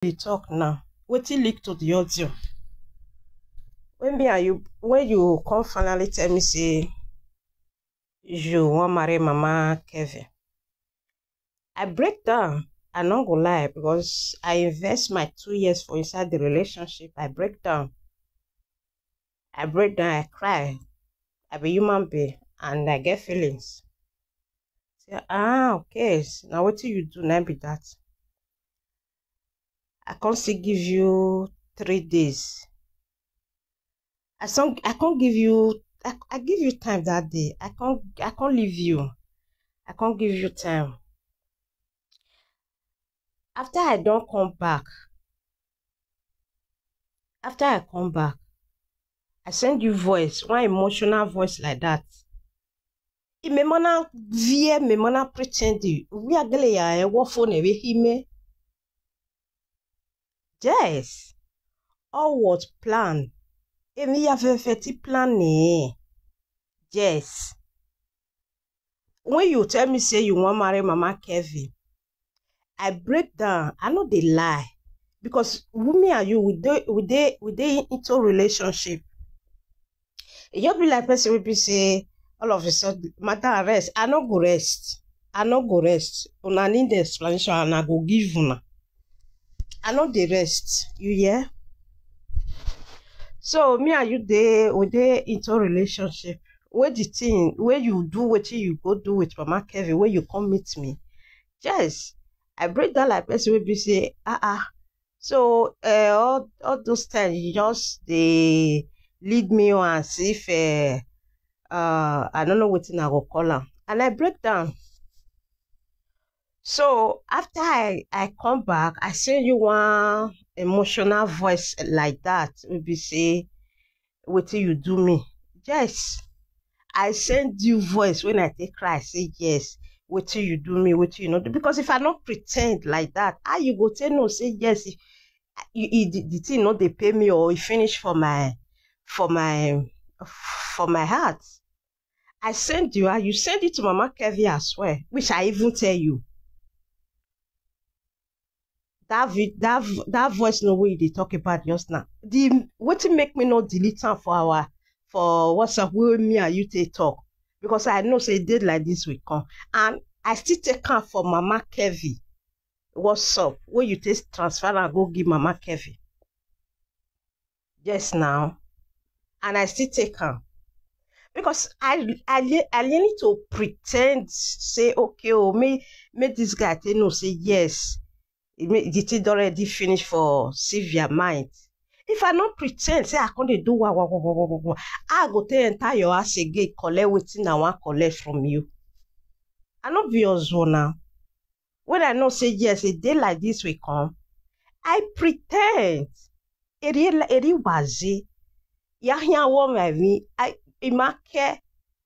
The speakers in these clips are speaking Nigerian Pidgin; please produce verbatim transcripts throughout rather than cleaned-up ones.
dey talk now. Wetin leak to the audio? When me and you, when you come finally tell me say you wan marry Mama Kevin, I break down. I no go lie, because I invest my two years for inside the relationship. I break down. I break down. I cry. I be human being and I get feelings. Say, ah, okay, now what do you do? Now be that. I can't still give you three days. I can't, I can't give you, I, I give you time that day. I can't, I can't leave you. I can't give you time. After I don't come back, after I come back, I send you voice, one emotional voice like that. Imemana vie, memana pretend. We are gele ya e wo phone e hime. Yes. All what plan? Emi ya fefeti plan ni. Yes. When you tell me say you wan marry Mama Kevin, I break down. I no dey lie, because me and you, we dey, we dey, we dey into relationship. E just be like person wey be say all of a sudden, "Madam, rest." I no go rest. I no go rest. Una need the explanation and I go give una. I no dey rest. You hear? So me and you dey, we dey into relationship. Wey the thing wey you do, wetin you go do with Mama Kevin, wey you come meet me? Yes, I break down like person wey be say, ah ah. So uh, all, all those times you just dey lead me on as if uh, uh, I don't know wetin I go call am, and I break down. So after I, I come back, I send you one emotional voice like that. We be say, "Wetin you do me?" Yes. I send you voice when I take cry, say, "Yes, wetin you do me, wetin you not do." Because if I not pretend like that, how you go tell no say yes? If you, you, the, the thing not they pay me or it finish for my, for my, for my heart. I send you, and you send it to Mama Kevin as well, which I even tell you. That vi- that v- that voice no way they talk about just now. The wetin make me not delete am for our, for WhatsApp wey me and you take talk, because I know say e dey like this we come, and I still take am for Mama Kevin. What's up? Where you take transfer and go give Mama Kevin? Yes, now, and I still take am because I I li- I really need to pretend say, okay, oh, me make this guy take know say yes, e make the thing don already finish for Sylvia mind. If I not pretend say I can't dey do wa wa wa wa wa wa wa, I go take enter your house again, collect wetin I wan collect from you. I no be your zone now. When I know say yes, a day like this will come, I pretend. Eri eri wazi. Ya hia wo me vi. I imake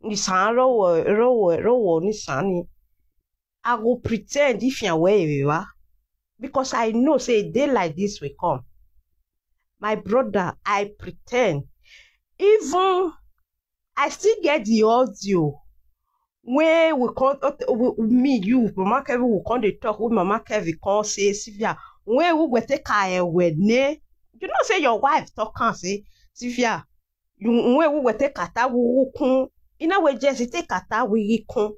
ni san ro wo ro wo ro wo ni san ni. I go pretend if you were ewa, because I know say a day like this will come. My brother, I pretend. Even I still get the audio wey we come, we, me, you, Mama Kevin, we come dey talk. Wey Mama Kevin come say, "Sylvia, when we go take her away, ne?" You know say your wife talk am say, "Sylvia, you, when we go take kata wukun." You know we just take kata wukun.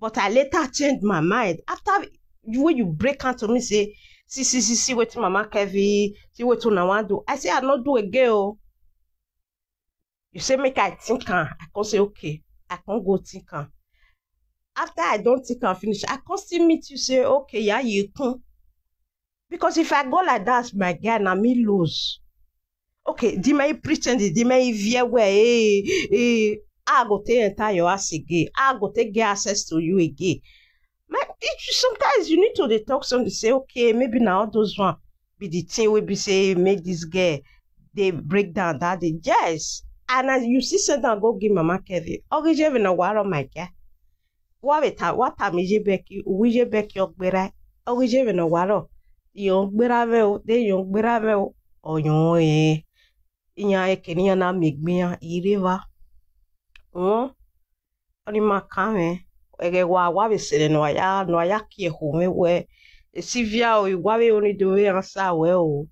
But I later change my mind after you, when you break out to me say, "See, see, see, see wetin Mama Kevin, see wetin una wan do." I say, "I no do again o." You say make I think am. I come say, "Okay." I come go think am. After I don't think am finish, I come still meet you say, "Okay, yeah, you come." Because if I go like that, my guy, na me lose. Okay, the man pretend, the man veer where, eh, eh, I go take enter your house again. I go take get access to you again. My, it, sometimes you need to dey talk something, say, "Okay, maybe now all those one be the thing wey be say make this girl dey break down that day." Yes. And as you see, send am go give Mama Kevin. Origin na waro, my guy. Wa we ta, wa ta mi je beki, uwi je beki ogbera. Origin na waro. Yo gbera ve o, de yo gbera ve o. Oyo e. Inya e ke ni na mi gbia ire wa. Oh. Oni ma ka me. Ege wa wa be sele no ya, no ya ki e hu me we. Sylvia o, you want me only do we answer well o.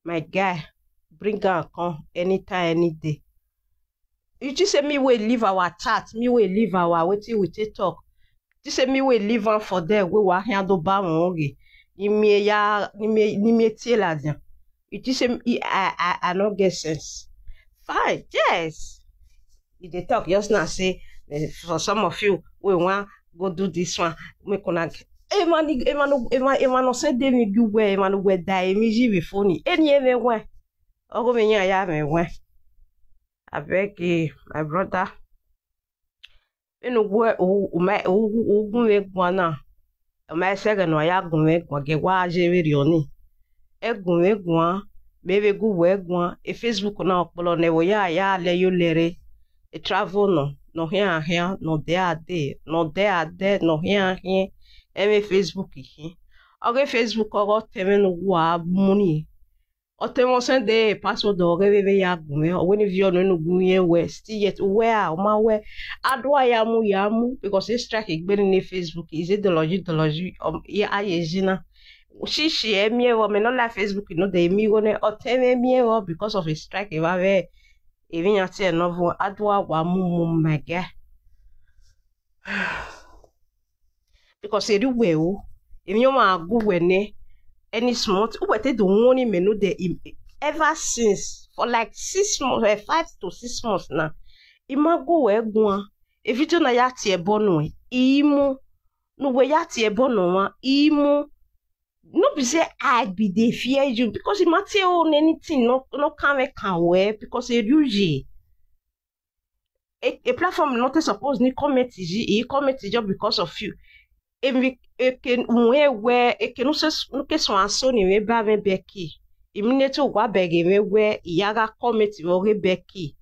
My guy, bring am come anytime, any day. You just say me we leave our chat, me we leave our wetin we take talk. You say me we leave am for there, we wa handle ba won oge. Ni me ya, ni me, ni me tie la dia. You just say me, I, I, I no get sense. Fine, yes. You dey talk just now say, eh, for some of you, we wan go do this one, make una g-, Emmanuel, Emmanuel, Emmanuel, Emmanuel say dey me do well, Emmanuel we die, me ji be funny. Any eme we. Ogo me nya ya me we. I beg you, my brother. Enu we u, u, me, u, u, u, gun we gwa na. Ma esege no ya gun we gwa ge wa je we rioni. E gun we gwa, me we gu we gwa. E Facebook na okpolo ne wo ya, ya le yo lere. E travel no, no here, here, no there, there, no there, there, no here, here. E me Facebook he. Oge Facebook ogo teme no wa muni. Ote mo send the password oge we we ya gun we. Owe ni vi ono no gun ye we. Still yet, where, o ma we. Adwa ya mu, ya mu. Because e strike igbe ni Facebook. Is it the logic, the logic? Um, yeah, I is na. She, she, eh, me, eh, me no like Facebook, you know, they me go ne, or tell me, me, eh, because of a strike, if I were, if you are saying no, for Adwa, wa mu, mu, my guy. Because they do well, if you want go when, eh, any small, who were they the one me know they, im-, ever since, for like six months, eh, five to six months now, he might go where go on. If you don't know yet, eh, bono, eh, imo, no way yet, eh, bono, eh, imo, no be say I be dey fear you, because if I tell on anything, no, no come make am well, because e do ye. A, a platform not suppose ni comment is e comment is just because of you. Emi eke nwe we eke no se no ke so aso ni we ba me beki. Imi ne to wa bege me we iyaga comment we oge beki.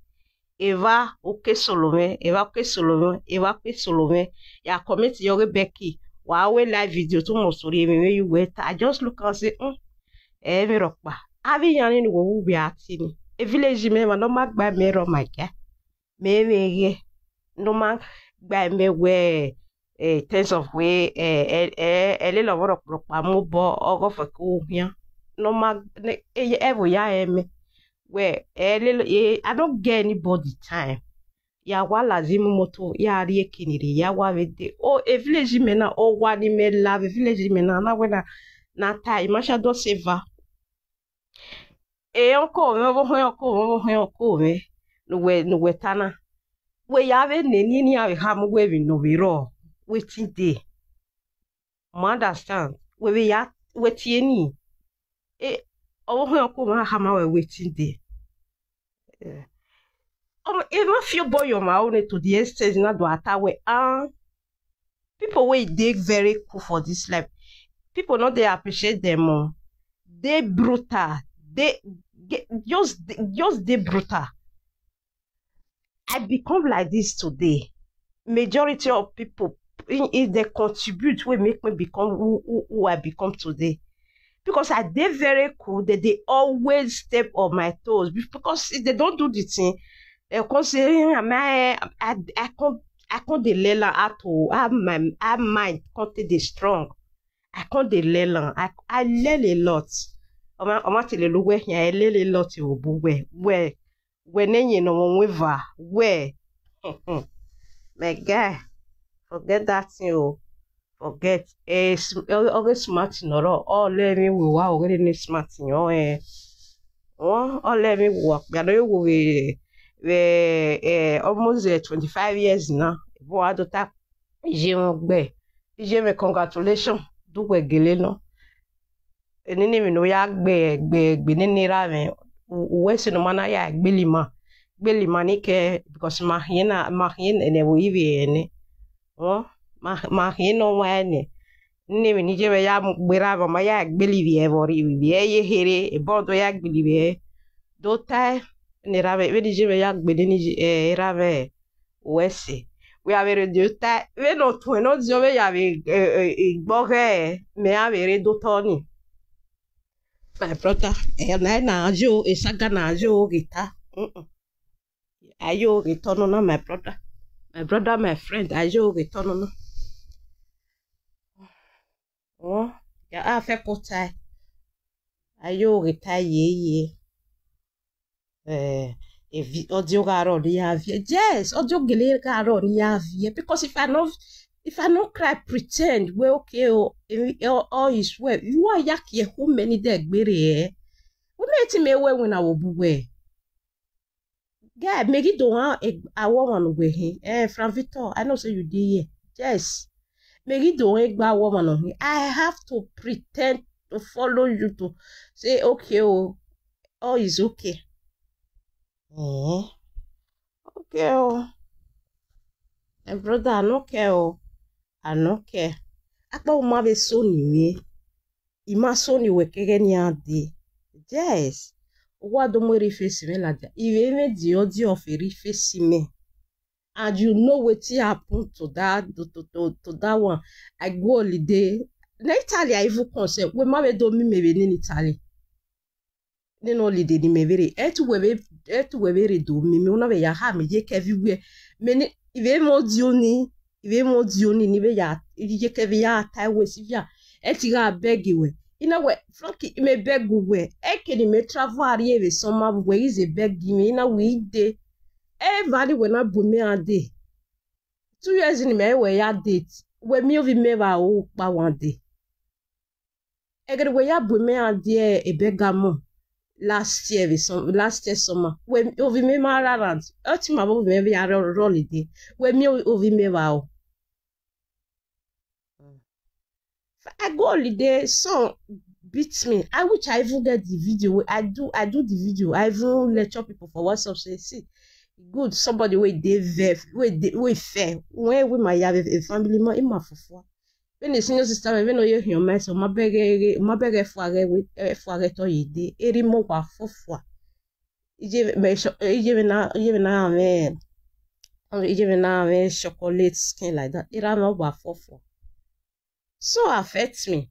Eva oke solo me, eva oke solo me, eva oke solo me. Ya comment yo ge beki. Wa we live video to mo sori me we you wait. I just look and say, mm, eh, me rock ba. Abi yani ni wo wu bi ati ni. E village me ma no ma gba me ro my guy. Me we ye. No ma gba me we, eh, terms of way, eh, eh, eh, eh, le lo wo rock rock pa mo bo ogo fe ko hian. No ma ne, eh, eh, wo ya, eh, me. We, eh, le lo, eh, I don't get anybody time. Ya wa lazimu moto, ya ri ekiniri, ya wa vede. O, e village me na, o wa ni me la, e village me na, na we na, na ta, imasha do seva. E onko me, obo hon onko me, obo hon onko me. No we, no we tana. We ya ve ne, ni, ni ave ha mu we vi no vi ro. Wetin dey? Mo understand. We, we ya, wetin ni? E, obo hon onko me ha ma we wetin dey. Eh. Um, e ma feel boy your ma own to the extent na do ata we. Ah, people wey dey very cool for this life, people no dey appreciate them o. They brutal. They ge-, just, just dey brutal. I become like this today. Majority of people, i-, if they contribute, will make me become who, who, who I become today. Because I dey very cool, they, they always step on my toes. Be-, because if they don't do the thing, they come say, "Eh, am I, I, I can't, I can't dey learn am at all. I have my, I have mind, can't take dey strong. I can't dey learn am. I, I learn a lot." Oma, oma tele lo we here, I learn a lot. You will, well, when you know, when we va, where? My guy, forget that thing o. Forget. Eh, sm-, eh, always smart, no, no. Oh, let me, we wa, already need smart, you know, eh. Oh, oh, let me work. You know, we, we, eh, almost, eh, twenty-five years now. Bo ado ta, je mo gbe. Je me congratulations. Do we gele no. Enene mi no ya gbe, gbe, gbe nene ra me. U-, uwe se no mana ya gbe lima. Gbe lima ni ke, because ma hiena, ma hiena ne wo ive ene. Oh, ma, ma hiena wa ene. Nene mi ni je me ya mu gbe ra ma ya gbe live e bo ri vi e ye here, e bo do ya gbe live e. Do tai, ne ra me, we ni je me ya gbe ni, eh, ra me. Wesi. We are very do tai. We no tu no dio we ya we, eh, eh, eh, gbo ge. Me a very do toni. My brother, eh, na, na jo, e saga na jo gita. Mm-mm. Ayo gita no na, my brother. My brother, my friend, ayo gita no na. Oh, A fẹ́ kó ta ẹ̀. Ayé ò rè ta yéye. Eh, evi, audio garo ni ya vie. Yes, audio gele garo ni ya vie. Because if I no, if I no cry, pretend, well, okay, oh, eh, all, all is well. You are yak ye who many de gbere, eh? Who made him away when I will be where? Guy, make it don't want a woman with him. Eh, Fran Victor, I know say you did here. Yes. Make it don't egg woman on him. I have to pretend to follow you to say, okay, oh, all is okay. Eh? Okay, oh. My brother, I no care, oh. I no care. Akpa uma be so ni me. Ima so ni we kege ni ade. Yes. Wa do mo reface me la dia. Ive me di audio of reface me. And you know wetin happen to that, to, to, to, to that one. I go holiday. Na Italy I even come sef. We ma we do mi me be in Italy. Ne no holiday ni me very. Etu we be, etu we very do mi. Me una be ya ha me ye everywhere. Me ni, ive mo di oni, ive mo di oni ni be ya, ye every ya tai we si ya. Eti ga beg we. Ina we, Frankie, me beg we. Eke ni me travel ari eve summer we is a beg me. Ina we dey. Everybody we na bu me a day. Two years in me we ya date. We mi ovi me ba o pa one day. Egere we ya bu me a day e beg amo. Last year, we some, last year summer. We ovi me ma around. Oti ma bo me be a roll day. We mi ovi me ba o. I go holiday, so beat me. I wish I even get the video. I do, I do the video. I even lecture people for WhatsApp. Say, see, good somebody wey dey very, wey dey, wey fair. When we my have a family man in my fufua. When the senior sister, when no you hear myself, my beg, my beg for a, for a to ye day. Eri mo wa fufua. Ije me sho, ije me na, ije me na me. Ije me na me chocolate skin like that. Ira no wa fufua. So affect me.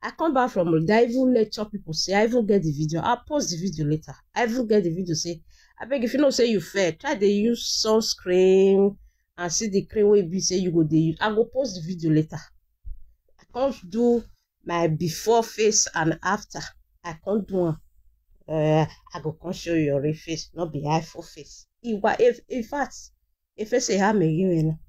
I come back from holiday, I even lecture people say I even get the video. I'll post the video later. I even get the video say, I beg if you know say you fair, try to use sunscreen and see the cream wey be say you go dey use. I go post the video later. I come do my before face and after. I come do am. Uh, I go come show you your real face, not be iPhone face. Iwa, if, in fact, if I say how me you know.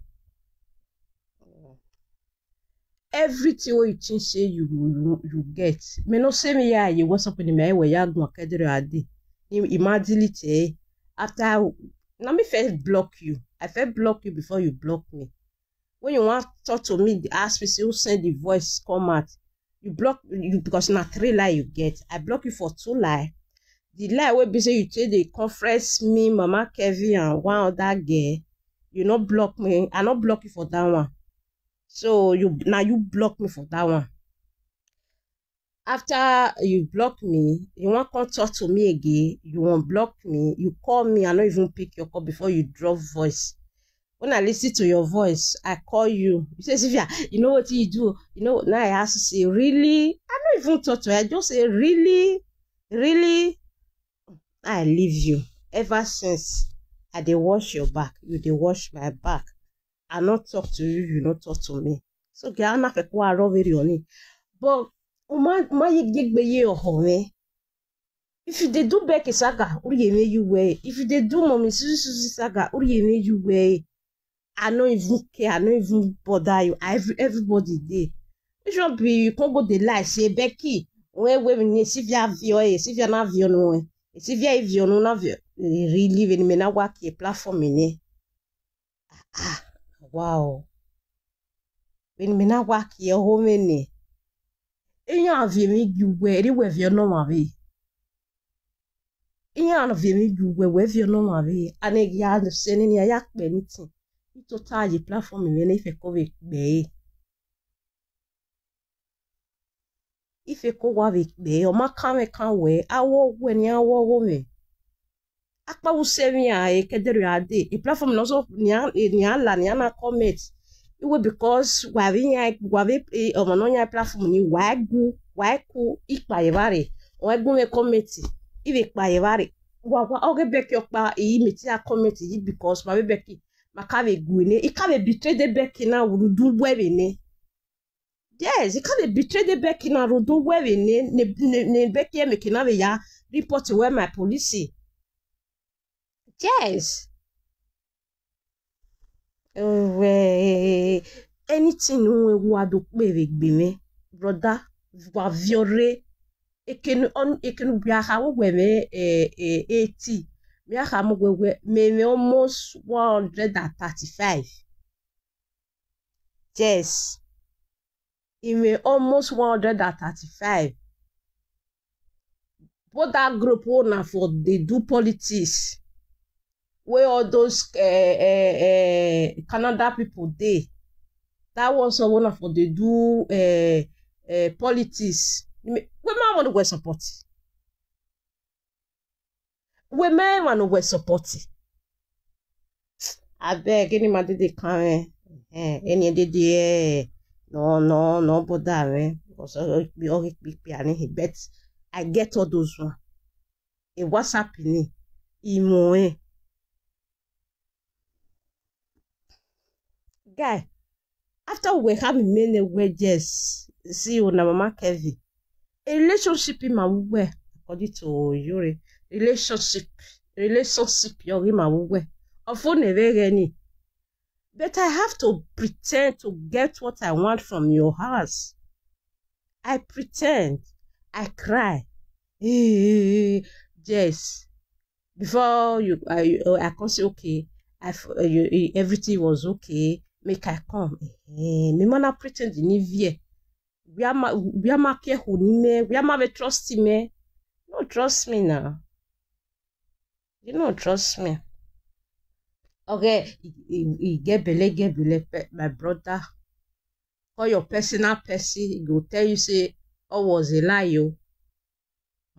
Everything wey you think say you you, you get. Me no say me ya you what's up in me wey ya gun kedere ade. Imagine it, eh. After, let me first block you. I first block you before you block me. When you want talk to me, ask me say who send the voice come out. You block you because na three lie you get. I block you for two lie. The lie wey be say you take the conference me, Mama Kevin and one other girl. You no block me. I no block you for that one. So you now you block me for that one. After you block me, you won't come talk to me again. You won't block me. You call me. I don't even pick your call before you drop voice. When I listen to your voice, I call you. You say, Sylvia, you know what you do? You know, now I ask you, say, really? I don't even talk to her. I just say, really? Really? I leave you. Ever since, I dey watch your back. You dey watch my back. I not talk to you, you not talk to me. So, Gianna Fekwa Roverioni. But, Uma, Uma Yigbe ye or home. If you dey do Becky Saga, Uriye you way. If you dey do Mommy Susie Susie Saga, Uriye you way. I no even care. I no even bother you. I, every, everybody dey. Which one be you can't go the lie say Becky. Where where we need Sylvia Vio, eh, Sylvia na Vio no, eh. Sylvia Vio no na Vio. Really when me na work a platform in eh. Ah, wow. When me na work a home in eh. Inyo avie mi you where, anywhere Vio no ma be. Inyo avie mi you where, where Vio no ma be. And a ya the sending ya yak anything. Ito ta ye platform me ne fe ko be be. Ife ko wa be be o ma kan me kan we awo we ni awo wo me. Akpa wo se mi a e kedere ade. E platform no so ni a ni a la ni a na comment. Iwe because wa we nya wa we e o mo no nya platform ni wa gu wa ku ipa ye bare. O gu me comment. Iwe pa ye bare. Wa wa oge beki okpa e mi ti a comment yi because ma we beki. Ma ka we gu ne. I ka we betray de beki na wuru du we we ne. Yes, you can't betray the Becky na rodo where we ne ne ne ne Becky me kina we ya report where my policy. Yes. Ewe, anything we wa do pe we gbe me, brother, wa viore. Ekenu on ekenu bia ha wo we me eh eh eighty. Me ha mo we we me me almost one hundred and thirty-five. Yes. Ime almost one hundred and thirty-five. But that group owner for they do politics. Where all those uh, uh, uh, Canada people they. That was one of what they do uh, uh, politics. Women want to go support. Women want to go support. Abeg, any man dey come eh, eh, any dey dey eh, no no no bother eh, because all be all be be ani he bet I get all those one. A WhatsApp ni imo eh. Guy, after we have many wedges, see you na mama Kevin. A relationship in my way, according to Yuri, relationship, relationship, Yuri my way. Of any. But I have to pretend to get what I want from your house. I pretend, I cry. Yes. Before you, I, I can say, okay, I, you, everything was okay. Make I come. Eh, me mana pretend in here. We are ma, we are ma care who ni me. We are ma be trust me. No trust me now. You know, trust me. Okay, he, he, he get belle, get belle, my brother. Call your personal person, he go tell you say all was a lie. You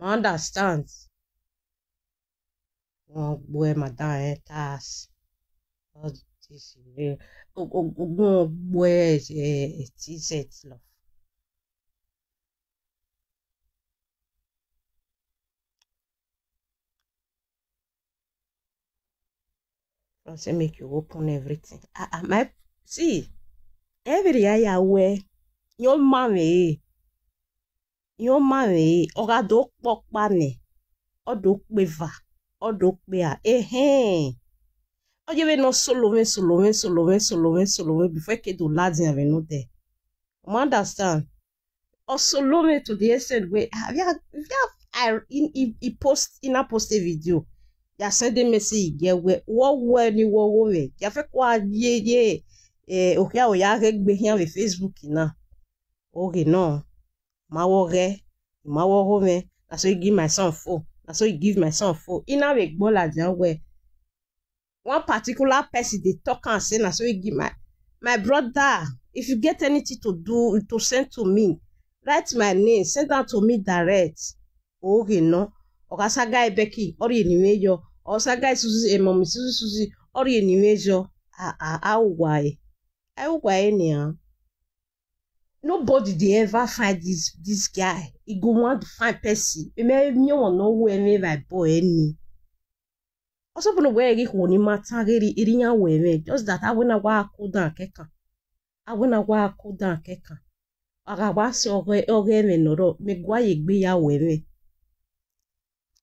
understand? Wọn gbọ́ ẹ madam ẹ tas all this way ogun gbọ́ ẹ ẹ tz lọ. I say make you open everything. Ah, ah, my see, every area where your mommy, your mommy, or I don't pork pane, or don't quiver, or don't bear. Eh, hey. Or you will not solo me, solo me, solo me, solo me, solo me before you do lads and no there. You understand? Or solo me to the extent where ah, we have, we have I in he, he post in a post a video. Ya send a message get where what where ni what where. Ya fe kwa ye ye. Eh, okay, oh ya get be here with Facebook now. Okay, no. Ma wo re, ma wo ho me. Na so you give my son phone. Na so you give my son phone. In a week bola jan where one particular person dey talk am say na so he give my my brother, if you get anything to do to send to me, write my name, send am to me direct. Oge no. Oga saga ebeki ori eniwe yo. Oga saga isuzu emomi suzu suzu ori eniwe yo. Ah ah ah why? I why anyhow? Nobody dey ever find this this guy. He go want to find person. Maybe me one no who any my boy any. Also, no where he woni mata geri irinya weme. Just that I wanna wa kuda keka. I wanna wa kuda keka. Aga wa se oge oge me noro me gwa ye gbe ya weme.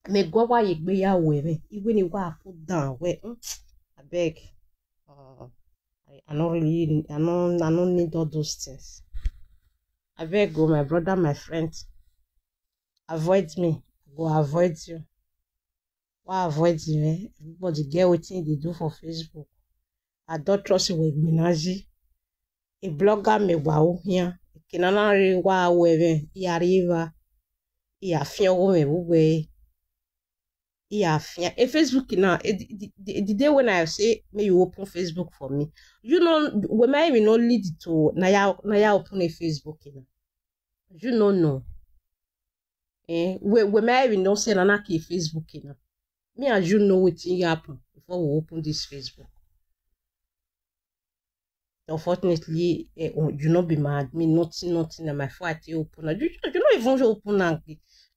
Me gwa wa ye gbe ya weme. Iwe ni wa kuda we. Mm, I beg. Uh, I, I don't really, I don't, I don't need all those things. I beg go, my brother, my friend. Avoid me. I go avoid you. Why avoid you? Eh? Everybody get wetin they do for Facebook. I don't trust you with Minaji. A blogger me wow here. Kinana re wa wewe. Yariva. Ya fion me we. Yeah, yeah. A Facebook now. Eh, the, the, the day when I say may you open Facebook for me, you know, when I will not lead to now, now open a Facebook now. You know, no. Eh, when I will not say Nanaki Facebook now. Me and you know what happen before we open this Facebook. Unfortunately, eh, oh, you not be mad. Me nothing, nothing. And my phone I take open. You, you not even open and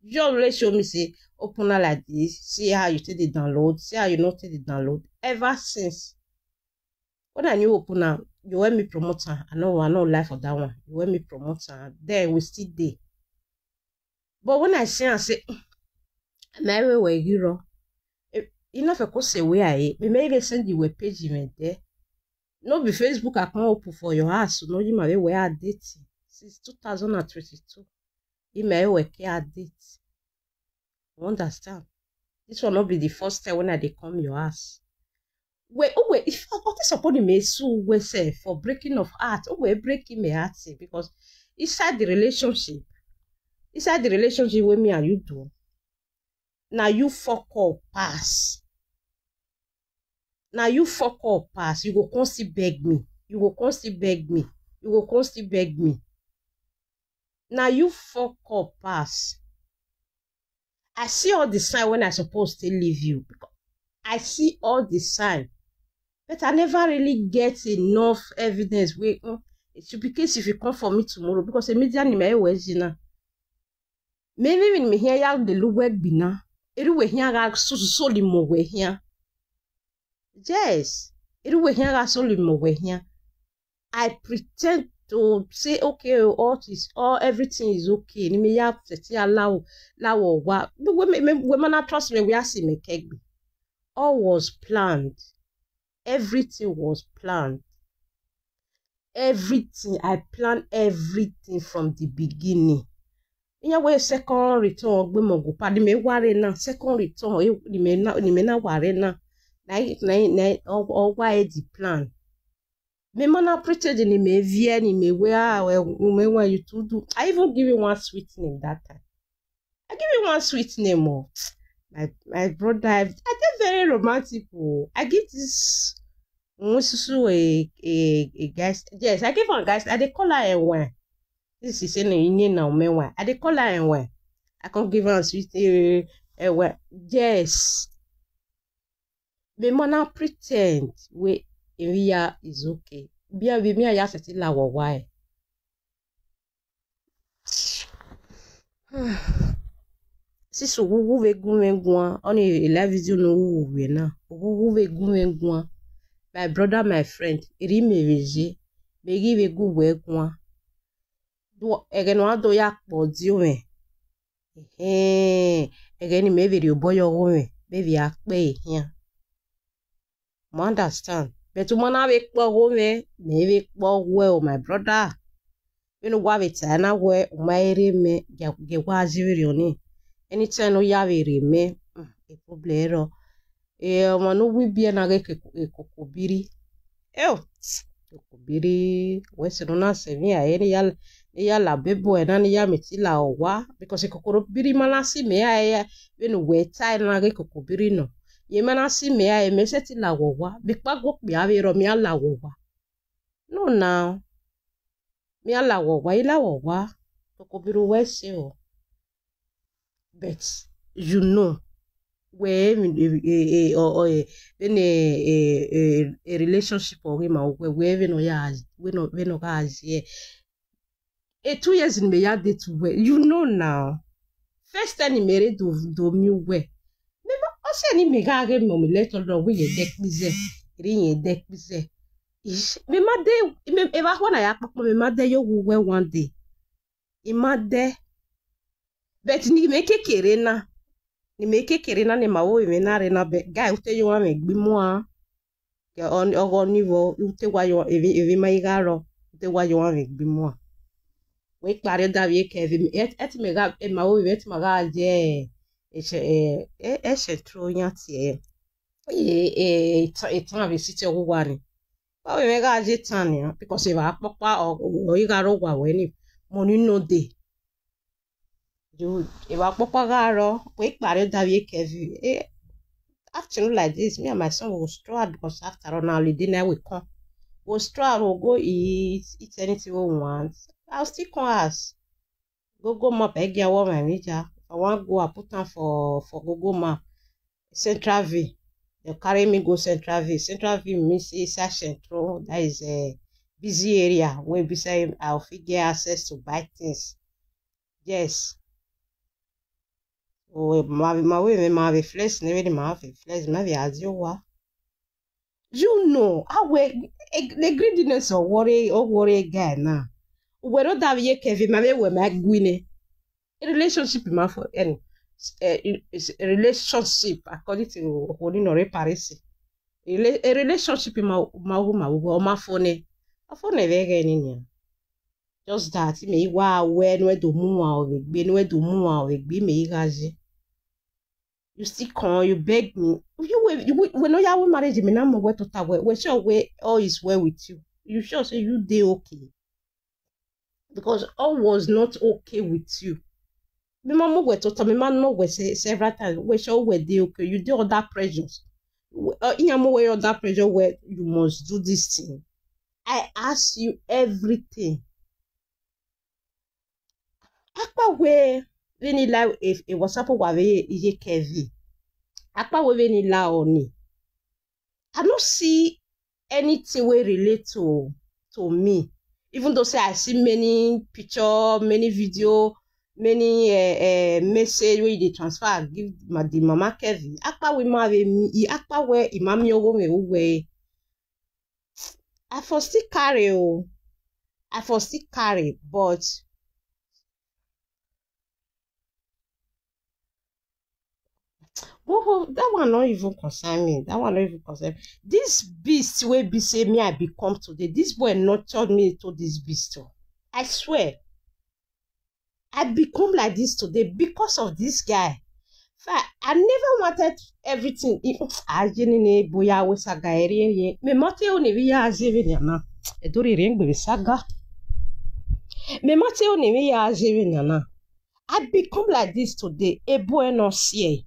you always show me say open her like this. See how you take the download. See how you not take the download. Ever since, When I new open am, you help me promote am. I no, I no lie for that one. You help me promote am. Then we still dey. But when I see am say, "Mm, my way wey you run, e no fit say where I, me may even send you a page even there. No be Facebook account open for your house. No, you might be where I date since two thousand and twenty-two. You may work here date. You understand? This one not be the first time when I dey come your house. Wait, oh wait, if I got this upon me sue we say for breaking of heart, oh wait, breaking my heart say, because inside the relationship, inside the relationship with me and you do, now you fuck up pass. Now you fuck up pass. You go come still beg me. You go come still beg me. You go come still beg me. Now you fuck up pass. I see all the sign when I supposed to leave you. Because I see all the sign. But I never really get enough evidence. Wait, mm, it should be case if you come for me tomorrow. Because immediately my way is now. Maybe when me here, y'all the look work be now. It will here, so, so, so, more here. Yes. It will here, so, more here. I pretend to say, okay, all is, all, everything is okay. Ni me ya feti allow, allow wa. When, when, when man trust me, we are see me kegbe. All was planned. Everything was planned. Everything. I planned everything from the beginning. Iya we second return ogbe mo go padi me ware na second return e ni me na ni me na ware na na na na o wa e di plan. Me mana pretend ni me vie ni me we a we me wa you to do. I even give you one sweet name that time. I give you one sweet name oh. My my brother, I, I dey very romantic oh. I give this Nsusu a a a guys. Yes, I give one guys. I dey call her a one. This is saying in na me one. I dey call her a one. I can't give her sweet a one. Yes. Me mana pretend we area is okay. Bia we me aya seti la wo why. Sis ugugu ve gume gwa on a live video no ugu na ugugu ve gume gwa. My brother, my friend, eri me veje begi ve gu we gwa. Do ege no ado ya kpo di o me. Ehe, ege ni me veri oboyo o me be vi akpe ehia. Mo understand. But mo na ve kpo o me, me ve kpo we o my brother. When you have it, and I wear my me get get was you on it. Anytime no ya ve me, mm, a problem ero. E ma no we be na ge kokobiri. Eo, kokobiri we se no na se mi a eni ya ni ya la bebo e na ni ya me ti la owa because kokoro biri ma na si me a e we no we tai na ge kokobiri no. Ye ma na si me a e me se ti la owa. Be pa go pe a ve ro mi a la owa. No now. Mi a la owa, i la owa. Kokobiri we se o. But you know where even a, a, a, or, or a, when a, a, a, a relationship or him or where where we no ya we no we no ga as here. A two years in me ya date well. You know now. First time in me do do me well. Me ma o se ni me ga ge mo me let on we ye dek bize. Ri ye dek bize. Ish, me ma de me e va ho na ya papa me ma de yo wu well one day. I ma de. But ni me kekere na. Ni me kekere na ni ma wo me na re na be guy ute yo wa me gbi mo a. Ke on ogo ni wo ute wa yo evi evi ma iga ro. Ute wa yo wa me gbi mo a. We pare da vi ke evi et et me ga e ma wo et ma ga je e se e e e se tro yan ti e. E e e tan vi si ti o wa ni. Ba we me ga je tan ni because e va popa o o iga ro wa we ni. Mo ni no de. You e va popa ga ro we pare da vi ke vi. E afternoon like this, me and my son will stroll out because after all now holiday night we come. We'll stroll out, we'll go eat, eat anything we want. I'll still come house. Google map, I get what my major. If I want go, I put am for for Google map. Central V. They carry me go Central V. Central V means inside Central. That is a busy area where beside I'll fit get access to buy things. Yes. Oh, my my way, my way flex, never the my way flex, my way as you wa. You know, I will, the greediness of worry, or worry guy now. Where not that ye Kevin, my way, my gwine. A relationship in my for any is a relationship according to Holinore Paris. A relationship in my, my woman, or my phone, a phone, a very any. Just that, me, wa, where, where do more, or be, where do more, or be, me, gaji. You still come, you beg me. You were, you were, when you were married, me now, what to tell, where, where sure, where all is well with you. You sure say you dey okay? Because all was not okay with you. Me ma mo were to tell me, man, no, we say several times, where sure, where dey okay. You dey under pressures. Uh, in your way, under pressure, where you must do this thing. I ask you everything. Akpa we, we ni la, if it was up, wa we, ye Kevin. Akpa we, we ni la oni. I don't see anything wey relate to, to me. Even though say I see many picture, many video, many, eh, eh, message wey dey transfer give ma, the mama Kevin. Akpa we ma we mi, i akpa we i ma mi owo me owe. I for still carry o. I for still carry, but oh, that one not even concern me. That one not even concern me. This beast wey be say me I become today. This boy nurtured me to this beast. Oh. I swear. I become like this today because of this guy. Fa, I never wanted everything. If I didn't boya we saga area, me mote on the via ziviniana. E dori ring be saga. Me mote on the via ziviniana. I become like this today. A boy no see.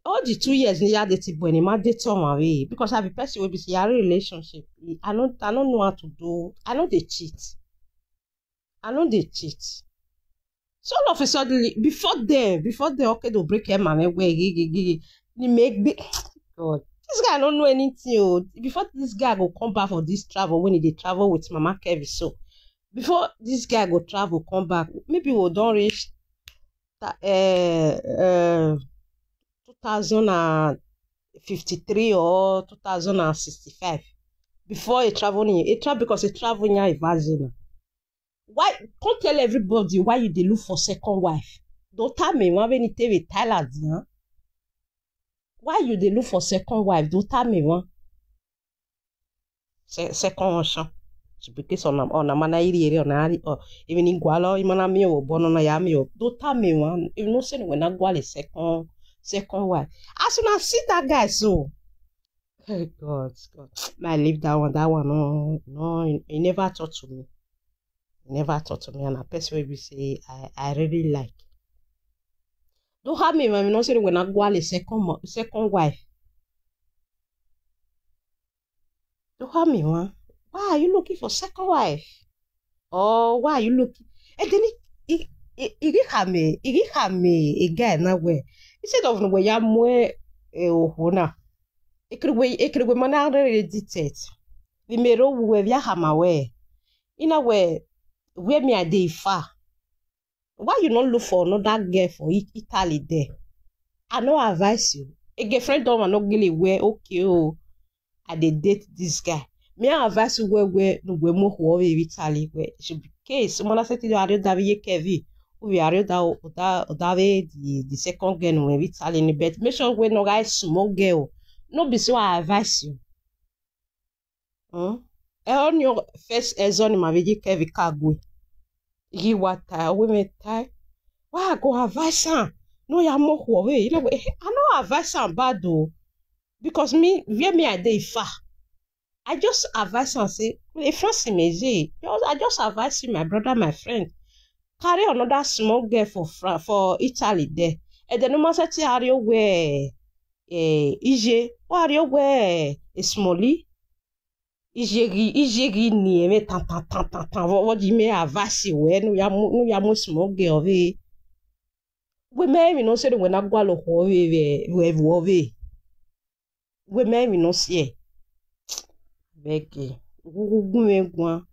All the two years ni ya date boy ni ma date on my way because I be person wey be say I relationship. I no, I no know how to do. I no dey cheat. I no dey cheat. So all of a sudden, before then, before then, okay, they'll break him and way, ni make be God. This guy don't know anything. Oh. Before this guy go come back for this travel when he dey travel with Mama Kevin, so before this guy go travel come back, maybe we don't reach uh, uh, two thousand and fifty-three or two thousand and sixty-five before he travel in, he travel because he travel in Ivazina. Why can't tell everybody why you dey look for second wife? Don't tell me one when he tell me Tyler, huh? Why you dey look for second wife? Don't tell me one. Se- second option. She be case on on a mana iri iri on a or even in Gualo, imana mi or bono na ya mi or don't tell me one. If no say when I go a second second wife. As soon as see that guy so, hey God, God, I leave that one. That one no no, he never talk to me. He never talk to me, and a person will be say I I really like. Don't have me when no say when I go a second mo- second wife. Don't have me one. Why are you looking for second wife? Or why are you looking? And then he he he he give her me he give her me a guy now where instead of no where ya mwe eh ohona. Ekriwe ekriwe mana already dictate. The mero we via hama where in a way where me I dey far. Why you not look for another girl for It- Italy there? I no advise you. A girlfriend don't want no gilly where okay oh I dey date this guy. Me I advise you where where no where more who are Italy where it should be case. Someone I said to you I don't have ye Kevin. Who we are that that that way the the second girl no where Italy in bed. Make sure we no guys small girl. No be so I advise you. Hmm? E on your first ezon ma vigi Kevin kagwe. Yi wata we me tai. Why I go advise am? No ya mo ho we. You know, eh, I no advise am bad though. Because me where me I dey far. I just advise am say, "Hey, Francis Meze, just- I just advise you, my brother, my friend. Carry another small girl for Fra- for Italy there. And then no matter tell her where eh ije, where where a smallie. Ije gi ije gi ni eme tan tan tan tan tan. What what do you mean advise you? Where no ya mo no ya mo small girl we. We me we no say when I go lo ho we we we we. We me we no see. Beg. Gugu me gwan.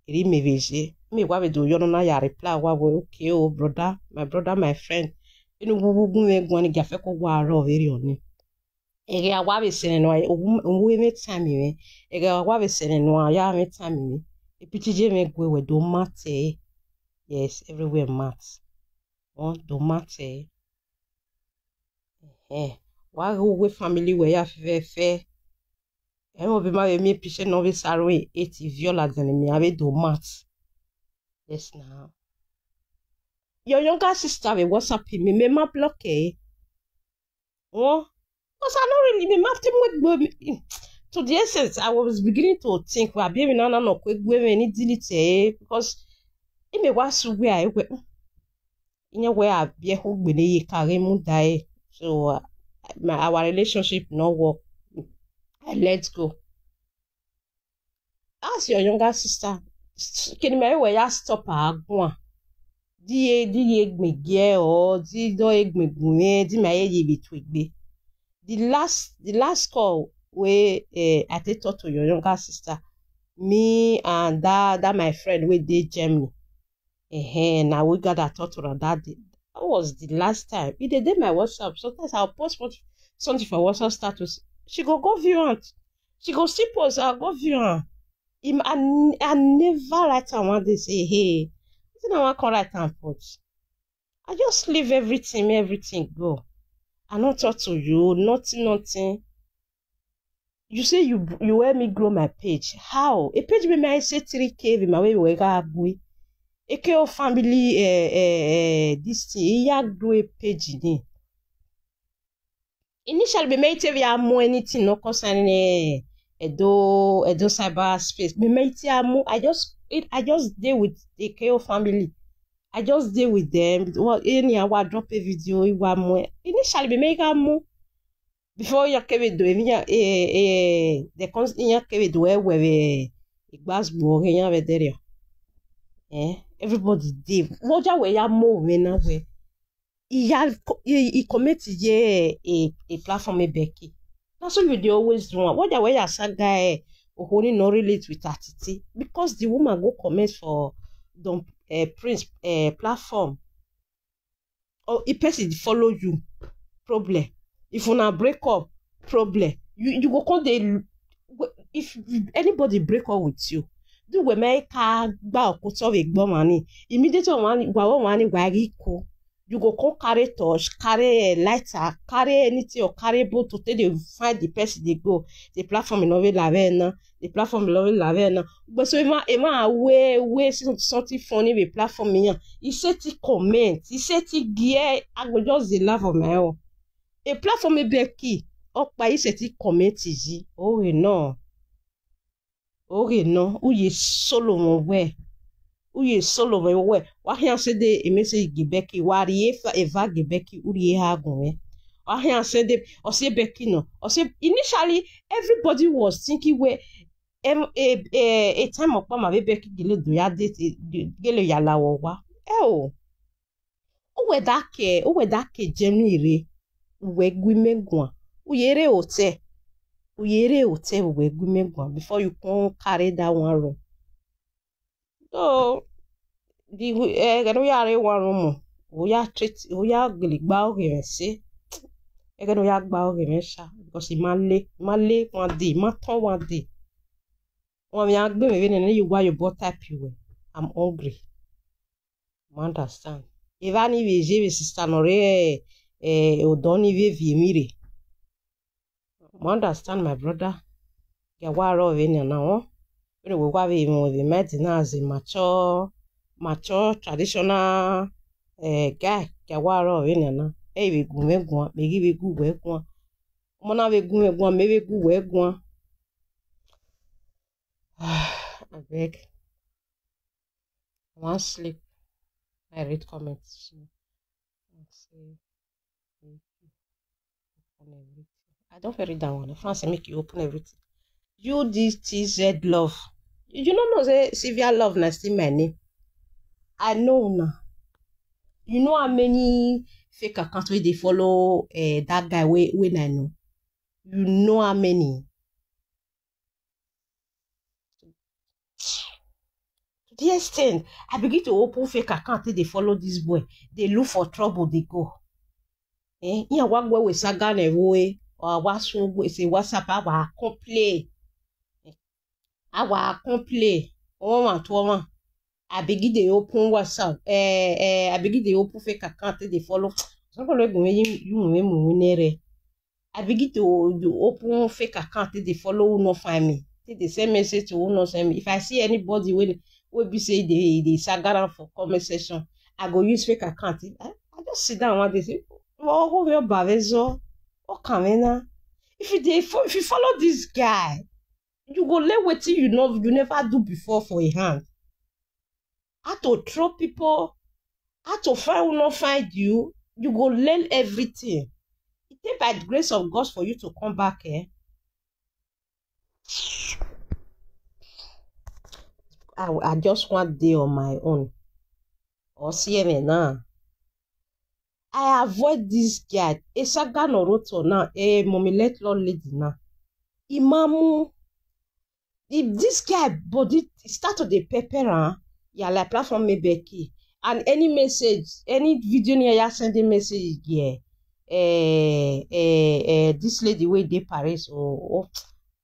Eri me veje. Me wa we do yo no na ya reply wa we okay oh brother, my brother, my friend. Inu gugu me gwan ni gafe ko wa ro very on. Ege awa be sene no, uwe me time me. Ege awa be sene no, ya me time me. E piti je me gwe we do mate. Yes, everywhere mat. Oh, do mate. Eh, wa go we family we ya fe fe. E mo be ma be mi pise no be saro e ti viola gani mi ave do mat. Yes now. Your younger sister be WhatsApp me, me ma block e. Oh, because I don't really be ma te mo gbo mi. To the essence, I was beginning to think wa be mi na na no kwe gwe me ni delete e, because e me wa su we a e we. Inye we a be ho gbe ne ye kare mu da e. So uh, my, our relationship no work. I let go. As your younger sister, can me we ya stop agwa. Di e di e gbe ge o, di do e gbe gun e, di ma e ye bi tu gbe. The last the last call we eh, I take talk to your younger sister, me and that that my friend we dey Germany. Eh, now we gather talk to her that day. That was the last time. It dey dey my WhatsApp. Sometimes I'll post what- something for WhatsApp status. She go go view it. She go see post. I'll go view her. Him, I, n- I never write am one day say, hey, wetin I wan come write am put. I just leave everything, make everything go. I no talk to you, nothing, nothing. You say you you help me grow my page. How? A page wey I say three K be my way we ga agwe. A K O family eh, eh, eh, this thing. He ya grow a page in it. Initially, be made to be more anything no concerning eh, Edo Edo cyber space. Be made to more. I just it, I just deal with the K O family. I just deal with them. Well, any I drop a video, you want more. Initially, be make more. Before ya kebe do emi ya eh eh the cons ya kebe do e we we igbas gbo ya we there. Eh, everybody dey. What ya we ya mo we na we. Iya i comment ye a a platform e Becky. Na so you dey always do am. What ya we ya saga e ohoni no relate with Atiti because the woman go comment for Don eh, Prince eh, platform. Or if person follow you, problem. If una break up, problem. You you go come dey if anybody break up with you, do we make ka gba okuto we gbo mani. Immediately one wa one wa ri ko. You go come carry torch, carry a lighter, carry anything or carry boat to take dey find the person dey go. The platform no be la na. The platform no be la na. But so ima ima we we something funny be platform yan. He said he comment. He said he gear. I go just dey laugh on my own. A platform e Becky. Okpa he said he comment easy. Oh no. Oh no. Uye solo mo we. Uye solo mo we. Wa hia se de e me se gi Becky. Wa ri e fa e va gi Becky. Uri e ha gun we. Wa hia se de o se Becky no. O se initially everybody was thinking we em e e e time okpa ma be Becky gele do ya de gele ya la wo wa. E o. Uwe dake, uwe dake Germany re. Uwe gwi megwa. Uyere hotel. Uyere hotel uwe gwi megwa before you come carry that one room. So the eh gano ya re one room. Uya treat uya gili gba oge se. E gano ya gba oge sha because imale imale one day, matter one day. Wọn mi agbe mi vene ne you why you bought type you. I'm hungry. You understand? Eva ni ve je ve sister no re eh odon ni ve vi mi re. You understand my brother? Ya wa ro ve ni na o. Vene we wa ve mo ve me di na as a mature mature traditional eh guy. Ya wa ro ve ni na. E ve gu me gu, me gi ve gu we gu. Mo na ve gu me gu, me ve gu we gu. I beg. I wan sleep. I read comments. So, I say, thank you. Open everything. I don't read that one. France make you open everything. U D T Z love. You don't know say Sylvia love na still my name. I know now. You know how many fake accounts wey dey follow uh, that guy wey wey I know. You know how many. To the extent I begin to open fake account take dey follow this boy, dey look for trouble dey go. Eh, iya wa gwe we saga na ewo e. Or I was so say WhatsApp, I was complain. I was complain. Oh, one to one. I begin to open WhatsApp. Eh, eh, I begin to open fake account. They follow. Some people go you you you you. I begin to, to open fake account. They follow who no find me. They send message to who no send me. If I see anybody when will be say they they sagaran for comment section, I go use fake account. I, I just sit down one day say, "Oh, who your bavezo? Oh, Kamena." If you dey fo- if you follow this guy, you go learn wetin you know you never do before for a hand. How to throw people, how to find who no find you, you go learn everything. It take by the grace of God for you to come back, eh? I, I just want day on my own. Or C M N now. I avoid this guy. Esaga Noroto now. Eh, mommy let Lord lady now. Imamu. If this guy body start to the pepper, huh? Yeah, like platform me Becky. And any message, any video near ya send a message, yeah. Eh, eh, eh, this lady wey dey Paris, oh, oh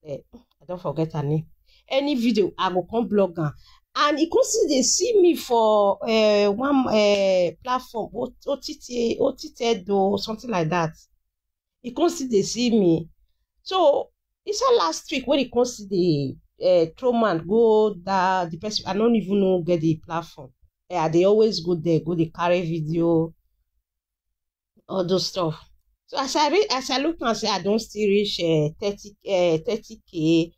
eh, I don't forget her name. Any video, I go come blog am. And he come still dey see me for uh, one uh, platform, O T T, O T T Edo, something like that. He come still dey see me. So, he said last week when he come still dey uh, throw man, go that the person, I don't even know get the platform. Eh, I dey always go there, go dey carry video, all those stuff. So as I read, as I look and say I don't still reach uh, thirty, uh, thirty K,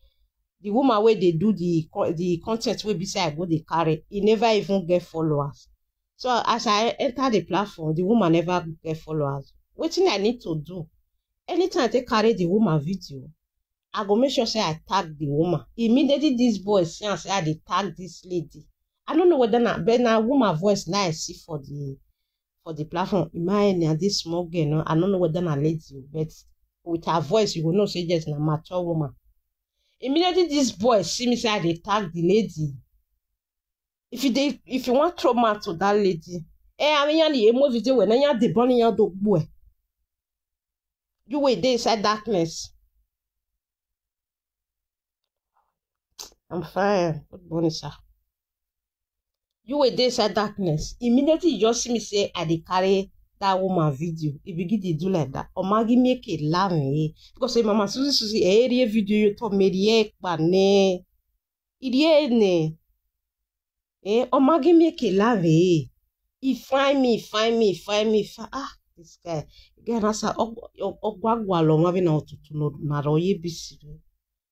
the woman where they do the co- the content will be say I go the carry, he never even get followers. So as I enter the platform, the woman never get followers. What thing I need to do? Anytime they carry the woman video, I go make sure say I tag the woman. Immediately this boy see and say I dey tag this lady. I don't know whether na but na woman voice now I see for the for the platform. Imagine na this small girl, no? I don't know whether na lady, but with her voice, you go know say yes, na mature woman. Immediately this boy see me say I dey tag the lady. If you dey, if you want throw mouth to that lady, eh, I mean, you emo video when you the bunny you do boy. You wait there inside darkness. I'm fine. Good morning, sir. You were there inside darkness. Immediately you just see me say I dey carry that woman video. He begin to do like that. Omagi make a laugh, eh? Because say Mama Susie Susie, eh, area video you told me the ekpane. Iriene. Eh, Omagi make a laugh, eh? He find me, find me, find me. Find, ah, this guy. Again, I said, Ogwagwalo, Mavina Otutu, no, Naroye Bisi.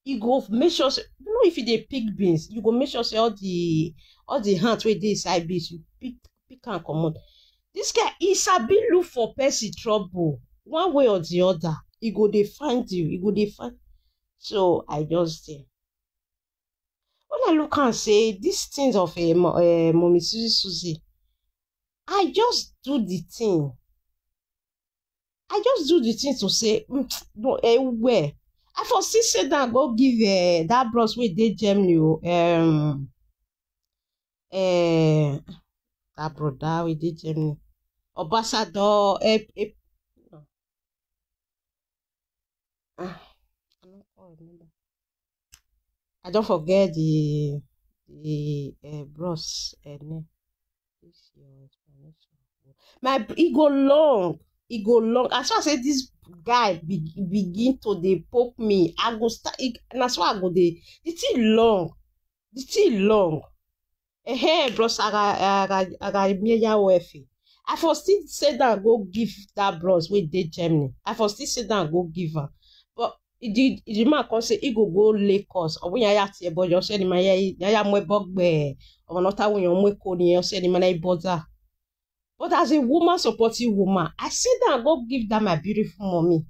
You go make sure say, you know, if you dey pick beans, you go make sure say all the all the hands wey dey inside beans, you pick pick and comot. This guy, he sabi look for person trouble one way or the other. He go dey find you. He go dey find. So I just dey. When I look and say these things of a uh, mommy Susie Susie, I just do the thing. I just do the thing to say, mm, no, eh, where? I for still say that go give uh, that bros with the Germany. Oh, um, uh, that brother with the Germany. Ambassador, eh, eh, ah, I don't remember. I don't forget the the uh, bros uh, name. This your explanation. My e go long, e go long. As far as say this guy be, begin to dey poke me, I go start. E, na so I go dey. The thing long, the thing long. Eh, hey, bros, I got, I got, I got me ya wife. I for still say that go give that bros with the Germany. I for still say that go give her. But e di e di man come say e go go Lagos. Or when yaya tie boy, you say the man yaya yaya mwe bogbe. Or not how you mwe ko ni you say the man I bother. But as a woman supporting woman, I sit down go give that my beautiful mommy.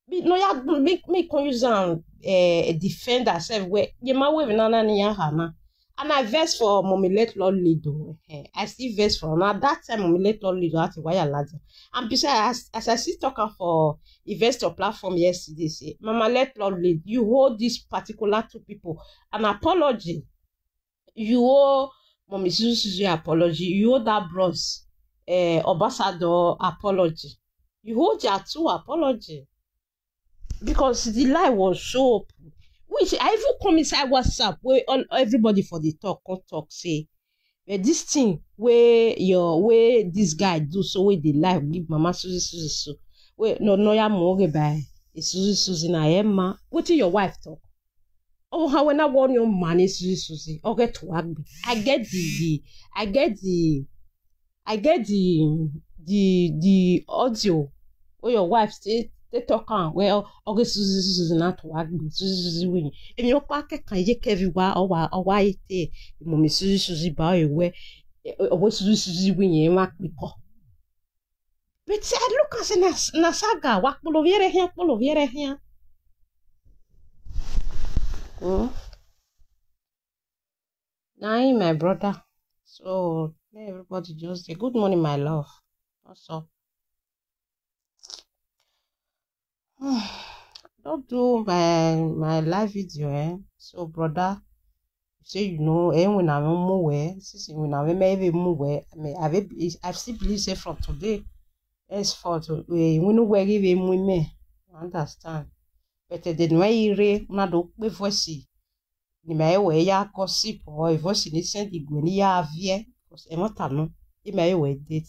Be no ya make me come use am uh, defend herself. Where the man wey na na ni ya hana. And I vex for mommy let Lord lead o. Eh, I still vex for now. That time mommy let Lord lead o. That's why I like. And besides, as, as I still talk am for investor platform yesterday, say, Mama, let Lord lead. You hold these particular two people an apology. You owe Mommy Suzu apology. You owe that bros uh, Ambassador apology. You owe their two apology. Because the lie was so open. Which I even come inside WhatsApp where all everybody for the talk come talk say, but this thing where your where this guy do so where the lie give Mama Susie Susie so where no no ya more by Susie Susie na Emma. What your wife talk? Oh, how when I warn your man is Susie Susie. Okay, to work. I get the, the I get the I get the the the audio where your wife say they talk am well. Okay, Susie Susie na to work. Susie Susie win. If you pack a can you carry wa or wa or why it eh? Mommy Susie Susie bow away. Or Susie Susie win ye ma quick. But I look and say na na saga wa kpolo viere here kpolo viere here. Hmm. Na him, my brother. So make everybody just say good morning, my love. What's up? Don't do my my live video, eh? So brother, say you know, eh, when I move where, since when I may even move where, I mean, I will be- I still believe say from today, henceforth, we we know where even move me. I understand. But eh, then why you re na do we voice ni me we ya gossip or if voice ni send the gwe ni ya vie because e mata no e me we date.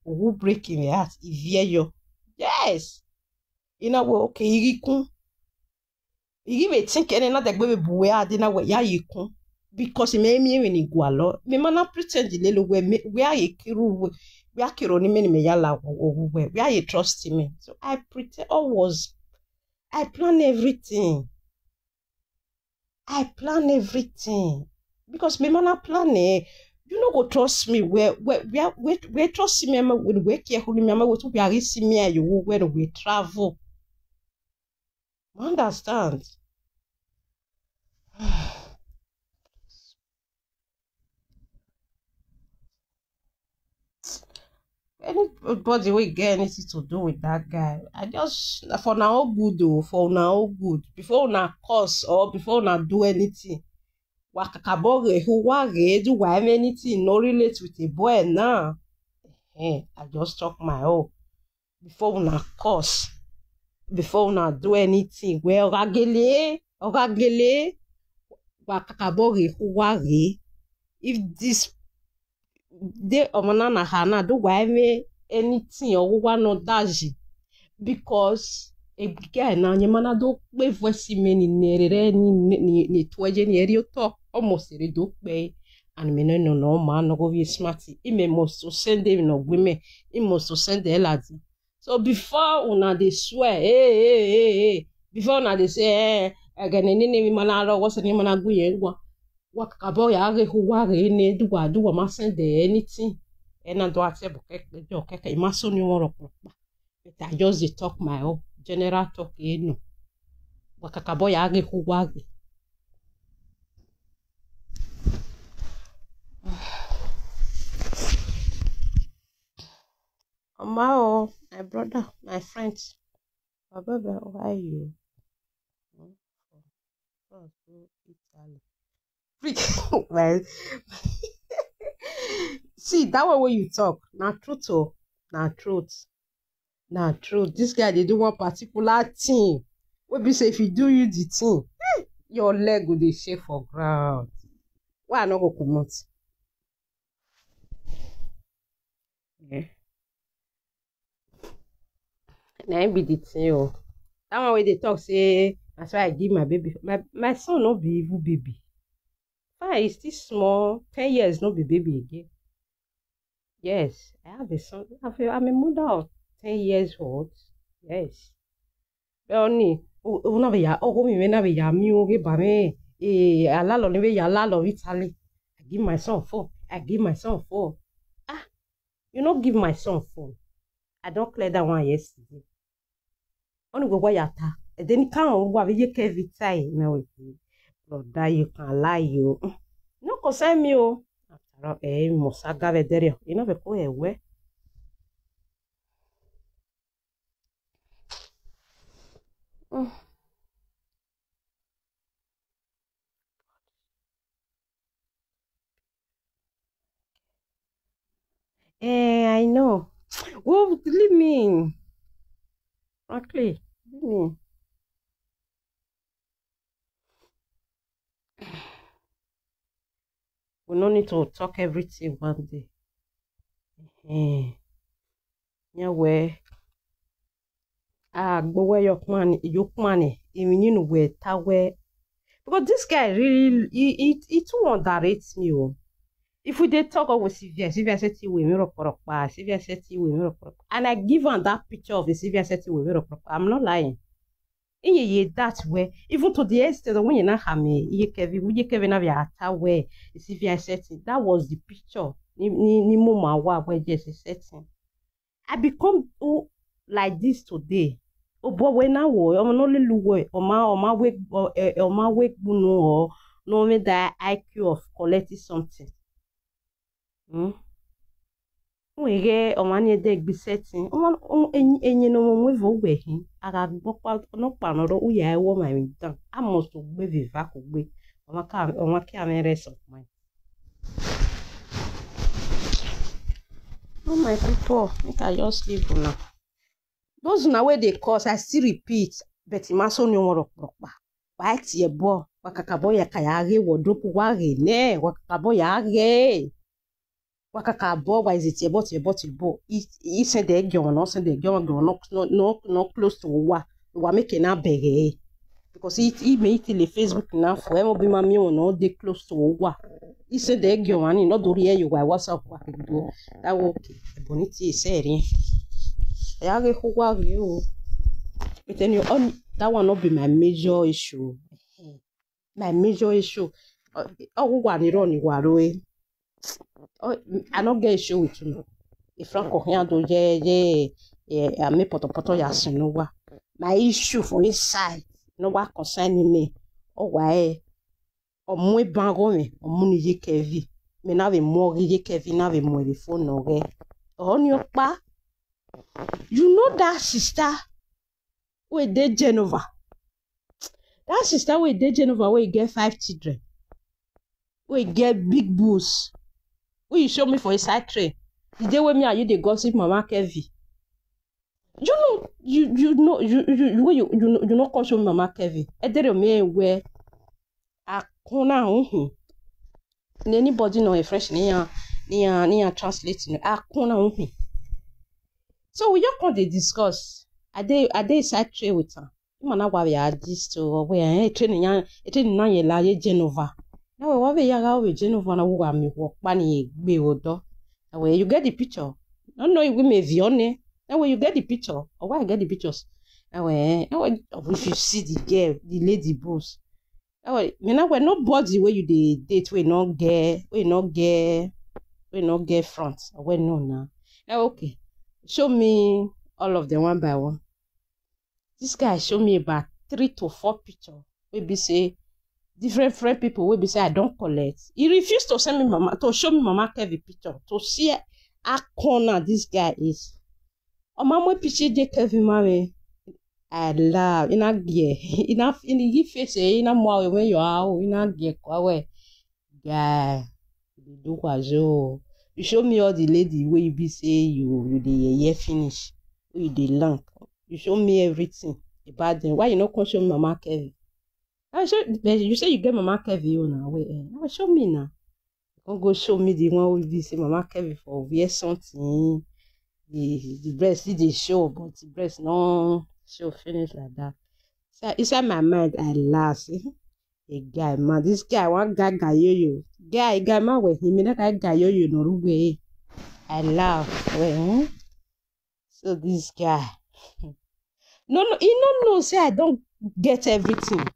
Owu break in the heart ivie yo. Yes. Ina we okay igi kun. Igi we think ene na degbe we buwe ade na we ya yi kun. Because me mi we ni gwa lo. Me mana pretend le lo we me we a ye kiru we. We a kiro ni me ni me ya la owu we. We a ye trust me. So I pretend always I plan everything. I plan everything. Because me mana plan eh. You no go trust me. Where where where where, where trust me? I'm with where carefully me. I'm with where I see me and you where we travel. Understand? Anybody wey get anything to do with that guy, I just for na all good o, for na all good. Before una curse or before una do anything, wakakabore who wage do why anything no relate with a boy now. Eh, I just talk my own. Before una curse, before una do anything, well, ogagele, ogagele, wakakabore who wage. If this dey omo na na ha na do wa eme anything or wa no daji because a guy na nye mana do pe voice me ni nerere ni ni ni tueje ni eri oto omo sere do pe and me no no no ma no go be smart. I me must to send them no gbe me. I must to send the ladi. So before una dey swear, hey hey hey hey, before una dey say eh, egene ni ni mi mana ro wo se ni mana gbe yen gwa. Wakakabo ya ge hu wa ge ne duwa duwa ma send anything. Ena do ate bo keke jo keke ima so ni won ro pa. But I just dey talk my own general talk e no. Wakakabo ya ge hu wa ge. Oma o, my brother, my friend. My brother, why you? Hmm? France go Italy. Freak, well, see that one wey you talk na truth o, na truth, na truth. This guy dey do one particular thing wey be say if he do you the thing, eh, your leg go dey shake for ground. Why I no go comot? Eh? Na im be the thing o. That one wey dey talk say that's why I give my baby. My my son no be even baby. Fine, he's still small. Ten years no be baby again. Yes, I have a son. I have a, I'm a mother of ten years old. Yes. Oni, una be ya, oh, mi na be ya mi o ge ba me. Eh, alalo ni be ya lalo Italy. I give my son phone. I give my son phone. Ah, you no give my son phone. I don clear that one yesterday. Onu go wa ya ta. E de ni kan o wa be ye ke vitai na we. Brother, you can lie you. No concern me o. After all, eh, mo sa ga ve dere. You no be ko e we. Mm. Eh, I know. Well, leave me. Frankly, leave me. We no need to talk everything one day. Eh. Yeah, where? Ah, go where your plan, your plan, even you know where, ta where. Because this guy really, he, he, he too underrates me. Oh. If we dey talk of Sylvia, Sylvia said he will mirror, Sylvia said he will mirror, and I give him that picture of the Sylvia said he will mirror. I'm not lying. Iye ye that way, even to the extent of when you not have me, ye Kevin, we ye Kevin have your attack way, Sylvia setting. That was the picture. Ni, ni, ni mama wa where Jesse setting. I become, oh, like this today. Oh, but when I wo, I'm not little way, or my, or my wake, or, eh, or my wake, no, or no, me that I Q of collecting something. Hmm? Wege omani ede gbi setting. Enye no mo mwe vo gbe hin. Aga gbokpa no pa no ro uya e wo ma mi dan. Amo so gbe viva ko gbe. Oma ka, oma ki ame rest of mind. Oh my people, make I just leave una. Those una wey dey cause, I still repeat, but e ma so ni won ro pa. Wa ti e bo, wa kaka bo ya ka ya re wardrobe wa re ne, wa kaka bo ya re. Wa kaka bo, wa izi ti e bo, ti e bo, ti e bo. I, i se de gyo no, se de gyo no, no, no, no close to wa. Wa make na bere. Because it, it me it le Facebook na for e mo bi ma mi won no dey close to wa. I se de gyo ani no dori e yo wa WhatsApp wa ke do. That wo okay. Eboniti e se ri. Ya re ko wa re o. But then you on that one not be my major issue. My major issue. Oh, wa ni ro ni wa ro e. Oh, I no get issue with you. If Franco here do je je, yeah, I me poto poto ya sinu wa. My issue for inside no wa concern me. Oh, why? Omu e bango me, omu ni ye Kevin. Me na ve mo ye Kevin, na ve mo e phone no ge. Oh, ni opa. You know that sister wey dey Genova? That sister wey dey Genova, wey get five children, wey get big bulls, wey you show me for inside train. The day wey me and you dey gossip Mama Kevin. You know, you, you know, you, you, you, you, you, know, you no come show me Mama Kevin. Edere me where akuna unhu. Anybody know a French? Ni ya, ni ya, ni ya translate. Akuna unhu. So we just come dey discuss. I dey, I dey inside train with her. Ima na wa ya this to we e train ya, e train na ye la ye Genova. Na we wa we ya ga we Genova na wa mi wo pa ni gbe odo. Na we you get the picture. No, no, we me vione. Na we you get the picture. Or why I get the pictures? Na we, na we, if you see the girl, the lady boss. Na we, me na we nobody wey you dey date wey no get, wey no get, wey no get front. Na we no na. Na okay. Show me all of them one by one. This guy show me about three to four picture wey be say different, different people wey be say I don collect. He refuse to send me Mama, to show me Mama Kevin picture, to see how corner this guy is. Oma mo picture je Kevin ma me. I laugh. Ina gie. Ina, ina gi face, eh, ina mo we when you are, ina gie kwa we. Guy, you dey do kwazo. You show me all the lady wey you be say you, you dey yeye finish, wey you dey lank. You show me everything about them. Why you no come show me Mama Kevin? I show, but you say you get Mama Kevin, you na where, eh? Now show me now. You come go show me the one wey be say Mama Kevin for wear something. The, the breast still dey show, but the breast no show finish like that. So inside my mind, I laugh. Say, a guy, man, this guy, one guy, guy, yo, yo. Guy, guy, man, with him, that guy, guy, yo, yo, no, way. I laugh. Well, hmm? So this guy, no, no, he no know say I don't get everything.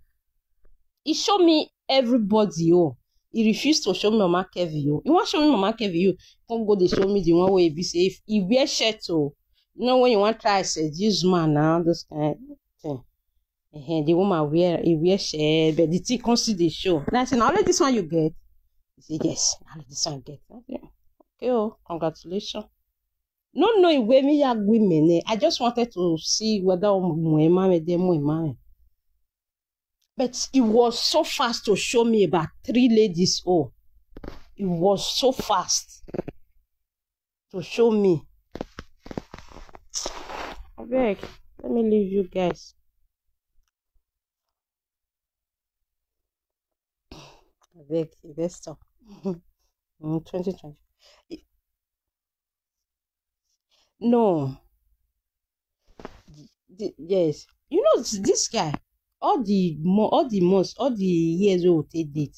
He show me everybody, oh. He refused to show me Mama Kevin, oh. He want show me Mama Kevin, oh. Come go, they show me the one way be say if he wear shirt, oh. You know when you want try seduce man now, this kind of thing. Uh-huh, the woman wear, he wear shirt, but the thing come see the show. And I say, now only this one you get? He say, yes, now only this one you get. I say, okay, oh, congratulations. No, no, it way me ya women, eh. I just wanted to see whether um, Muema me de Muema me. But it was so fast to show me about three ladies. Oh, it was so fast to show me. I beg, let me leave you guys. I beg, investor. Mm, twenty twenty. No. The, yes. You know, this guy, all the mo- all the months, all the years we will take date,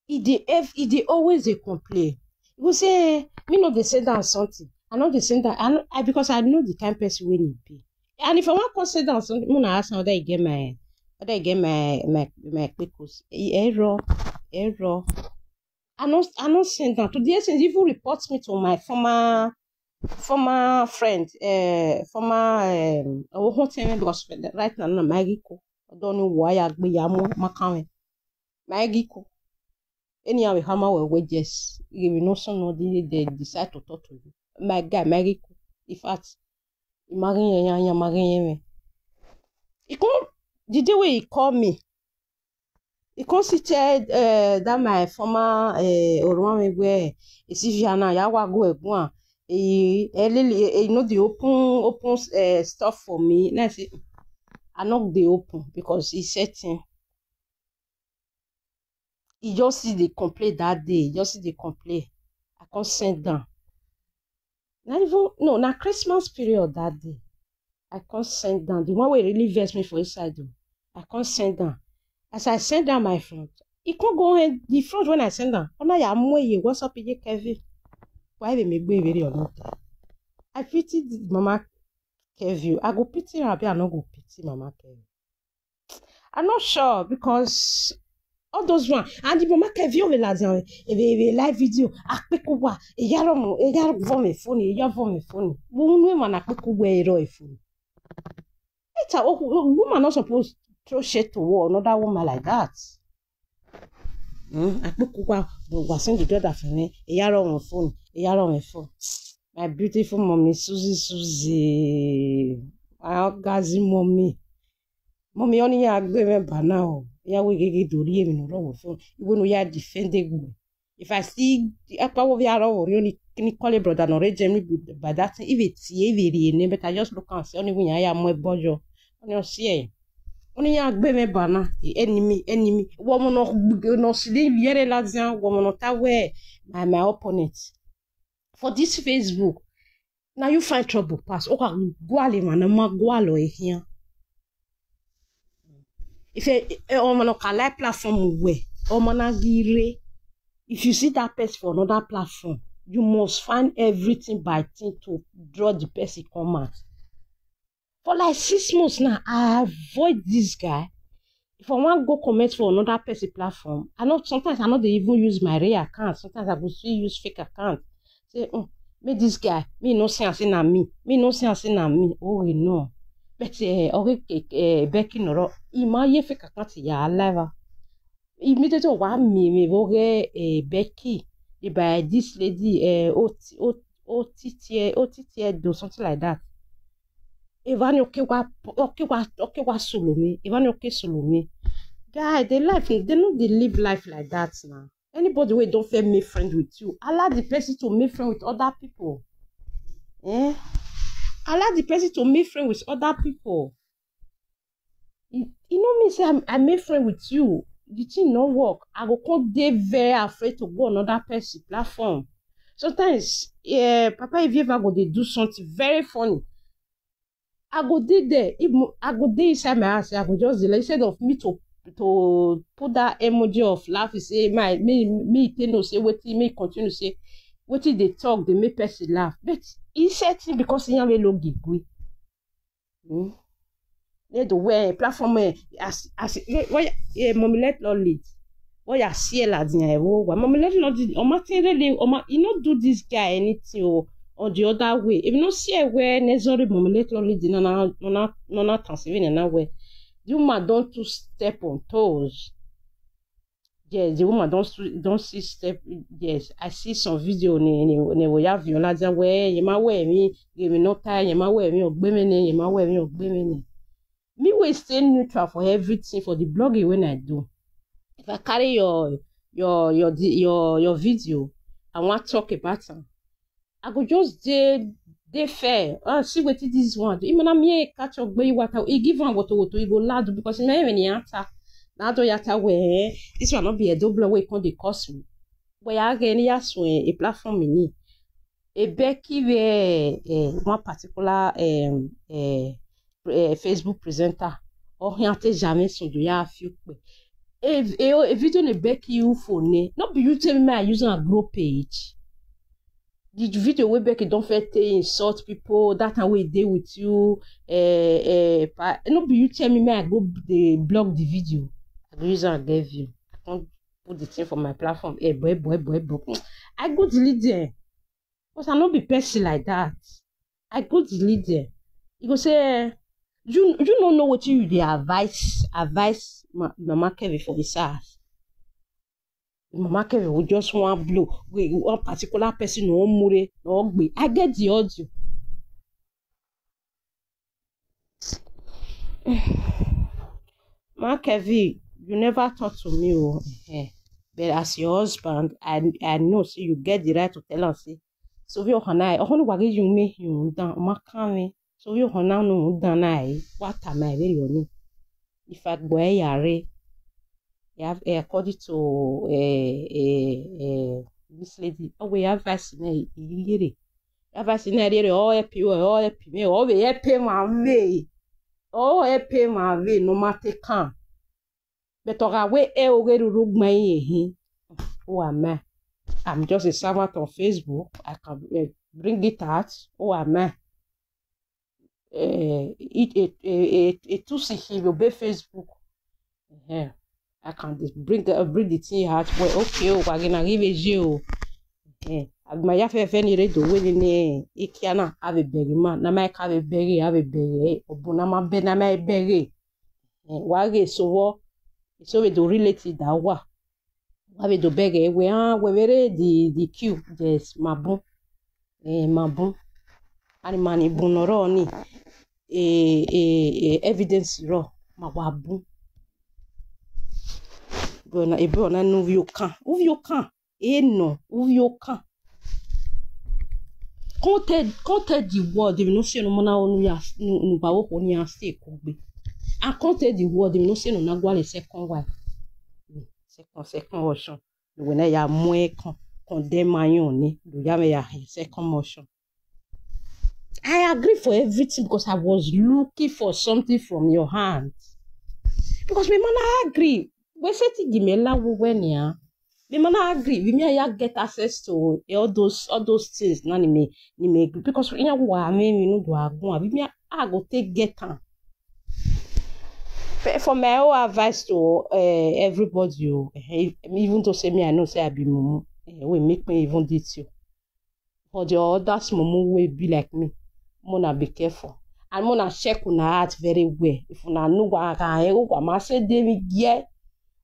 he dey ev- he dey always dey complain. He go say, "Eh, me no dey send am something. I no dey send am. I, no, I because I know the kind person wey he be." And if I wan come send am something, una ask am whether he get my whether he get my my my kpekos. E- Error, error. I no I no send am. To the extent he even report me to my former former friend, uh, former um, I won't tell me because right now na Maigiko. I don't know why I be yamo makanwe. Maigiko. Anyhow, we hammer we wages. You will know some of the they decide to talk to you. My guy, Maigiko. In fact, imagine ya ya imagine me. He come the day when he called me, he come see tell uh, that my former uh, Oromami where he see Viana Yawa go Egua. He he lily he no dey open open uh, stuff for me. And I say I no dey open because he setting. He just see dey complain that day. He just see dey complain. I come send down. Not even no, na Christmas period that day. I come send down. The one wey really vex me for inside though. I come send down. As I send down my front, e come go ahead the front when I send down. Ona ya mo ye what's up ye Kevin? Why they make me very or not? I pity the mama Kevin. I go pity her, abi I no go pity mama Kevin. I'm not sure because all those one and the mama Kevin will as a live video. Akpekuwa, a yaromo, a yar vomit funny, a yar vomit funny. Who man akpekuwa a roy funny? It's a woman not supposed to throw shit to war, another woman like that. Hmm? Akpekuwa, was in the brother for me, a yaromo phone, a yaromo phone. My beautiful mommy, Susie, Susie, my orgasm mommy. Mommy, only ya agbe me ba now. Ya we gege dori emi no rowo phone. Iwe no ya defend egwu. If I see akpa wo via rowo ri oni ni call brother no reje mi by that thing. If it ye very ne, but I just look and say only when ya mo bojo. Only see eh. Only ya agbe me ba na. The enemy, enemy. Wo mo no no si de yere la dia. Wo mo no ta we my my opponent. For this Facebook, now you find trouble pass. Okay, gwale man, ma gwalo e here. If a a woman no can like platform we, woman na gire. If you see that person for another platform, you must find everything by thing to draw the person come out. For like six months now, I avoid this guy. If I want go comment for another person platform, I know sometimes I know they even use my real account. Sometimes I go still use fake account. Say, mm, me this guy, me no say I say na me, me no say I say na me. Oh we know. But uh, okay, uh, Becky Noro, he my ye fake account ya live. Immediately wa me me voge uh, Becky, they by this lady uh, Ot Ot Otitie Otitie do something like that. Evani okay wa okay wa okay wa solo me. Evani okay solo me. Guy, they life they no dey live life like that now. Anybody wey don fair make friend with you, allow the person to make friend with other people. Eh? Allow the person to make friend with other people. You, you know me say I'm, I make friend with you. The thing no work. I go come dey very afraid to go another person platform. Sometimes, yeah, Papa, if you ever go, they do something very funny. I go dey there. If mo- I go dey inside my house, I go just dey like, instead of me to to put that emoji of laugh, say my me me take no say wetin me continue say wetin dey talk dey make person laugh. But he said thing because he have a low gigwe. Hmm? They do where platform eh, as as eh, why eh, mommy let Lord lead. Why I see la din eh wo wa mommy let Lord lead. Oma tere le oma he no do this guy anything o on the other way. If you no see eh, where necessary mommy let Lord lead na na na na na tan se na na where the woman don two step on toes. Yes, the woman don su- don see step. Yes, I see some video ne ne ne wo ya viola ja where ye ma where me give me no time ye ma where me ogbe me ne ye ma where me ogbe me ne. Me wey stay neutral for everything for the blogging when I do. If I carry your your your di- your your video, I want talk about am. I go just dey dey fair. Ah, see wetin this one do. Imana me catch up gbe water. He give am woto woto. He go loud because me when he enter. Na do yata we. Eh, this one not be a double way come dey cost me. Where ya gani ya swen a platform ini. A Becky where eh, one particular um, eh, eh, Facebook presenter or he ate jamais so do ya few pe. A, a, a video ne Becky you for ne. Not be you tell me I use a grow page. The video where Becky don't fair take insult people that time we dey with you. Eh, eh, pa, no be you tell me me I go the blog the video. I go use and get view. I can't put the thing for my platform. Eh, boy, boy, boy, boy. I go delete them. But I no be person like that. I go delete them. You go say, you you don't know what you dey advise advise ma- mama Kevin for his house. Mama Kevin will just one blow. Wait, one particular person no more no gbe. I get the audio. Ma Kevin, you never talk to me, oh. Eh. But as your husband, I I know say you get the right to tell us. Say, so we hana, oh no wage you me you down, ma kame. So we hana no down na, what am I really on? If I go yare, you have eh, according to eh, eh, eh, this lady, oh we have vaccine yere. Have vaccine yere, oh happy, oh happy me, oh we happy my way. Oh happy my way, no matter can. But oga we e oge ruru gbayin ehin. Who am I? I'm just a servant on Facebook. I can uh, bring it out. Who am I? Uh, it it it it to see him obey Facebook. Yeah, I can just bring uh, bring the thing out. Well, okay, oh, we're gonna give it you. Eh, agbaya fẹfẹ ni re do we ni ni ikiana ave begi ma na ma ka ave begi ave begi obu na ma be na ma begi. Eh, wa ge so wo so we do relate da wa. Wa we do begi we ah we we re di di queue, yes, ma bun. Eh, ma bun. Ani mani bun no ro ni. Eh, eh, eh, evidence ro ma wa bun. Go na ebe ona nu vi okan. Uvi okan. E no, uvi okan. Come tell, come tell the world, if you no say no mana onu ya, no, no ba wo ni ya stay ko gbe. And come tell the world, if you no say no na gwa le second wife. Second, second option. When I ya mo e kon, condemn my own ni, do ya me ya second option. I agree for everything because I was looking for something from your hand. Because me man agree. We say ti gi me la wo we ni a. Me man agree. We me ya get access to all those all those things. Na ni me ni me because in ya wa me we no do agun. We me I go take get am. But for my own advice to uh, everybody, oh, eh, even though say me I know say I be mumu, eh, we make me even did you. For the others mumu will be like me. Mona be careful. And mona check una heart very well. If una know what I can, eh, what ma say dey me get.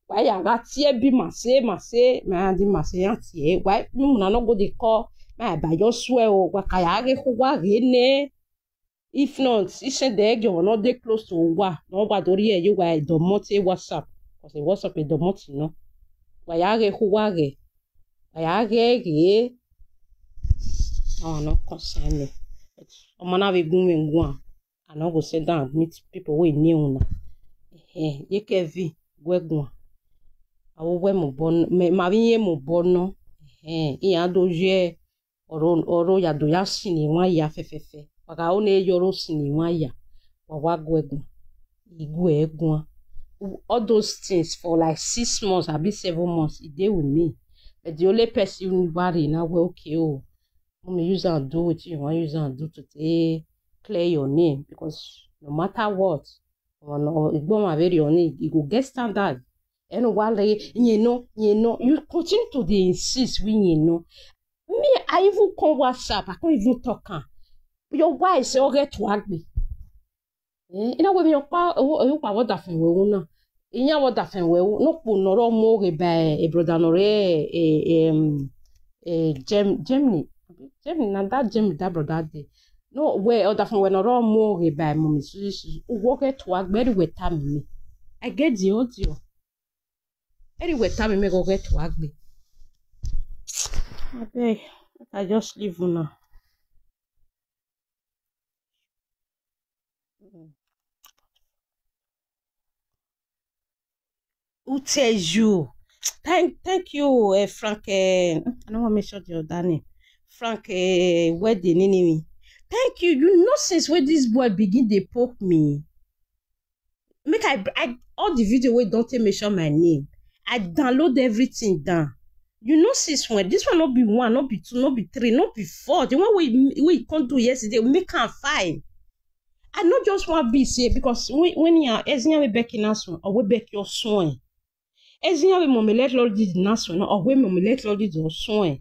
Why ya got here be ma say ma say ma di ma say auntie, eh? Why mona no go dey call? My by your swear, oh, what can I get who wa ne? If not, he said the egg will not dey close to wa. No wa dori e you wa domot e WhatsApp. Because the WhatsApp is domot, you know. Wa ya ge hu wa ge. Wa ya ge ge. Oh, no concern me. But I'm gonna be going one. I no go sit down meet people we new na. Eh, ye ke vi gwe gwa. Awo we mo bon me ma vi ye mo bono. Eh, i ado je oro oro ya do ya sini wa ya fefefe. Waga o ne yoro sini wa ya. Wa wa gwe gwa. Igwe gwa. All those things for like six months, I be seven months, e dey with me. But the only person you worry now, well, okay, oh, let me use and do what you want, use and do to take clear your name because no matter what, or no, it won't have your name, you go get standard. And while they, you know, you know, you continue to dey insist we, you know. Me, I even call WhatsApp, I can't even talk. Am. Your wife say, okay, to me. Eh, you know, when you pa, you pa what that thing we na. Inya what that thing we no po no ro mo ge ba e brother no re e em e Gem Germany. Germany na that Germany that brother dey. No we other thing we no ro mo ge ba mo mi su su. Wo ge to agberi we ta mi. I get the audio. Anyway, ta mi me go get to agbe. Abeg, I just leave una. Who tell you? Thank, thank you, uh, Frank. Uh, I don't want to mention the other name. Frank uh, wedding anyway. Thank you. You know since when this boy begin they poke me. Make I, I all the video where don't take mention my name. I download everything down. You know since when this one not be one, not be two, not be three, not be four. The one we we can't do yesterday, we make am five. I not just want be say because when when you are as you back in us or we back your swine. Ezinyawe momilek lord did naso na owe momilek lord did osue.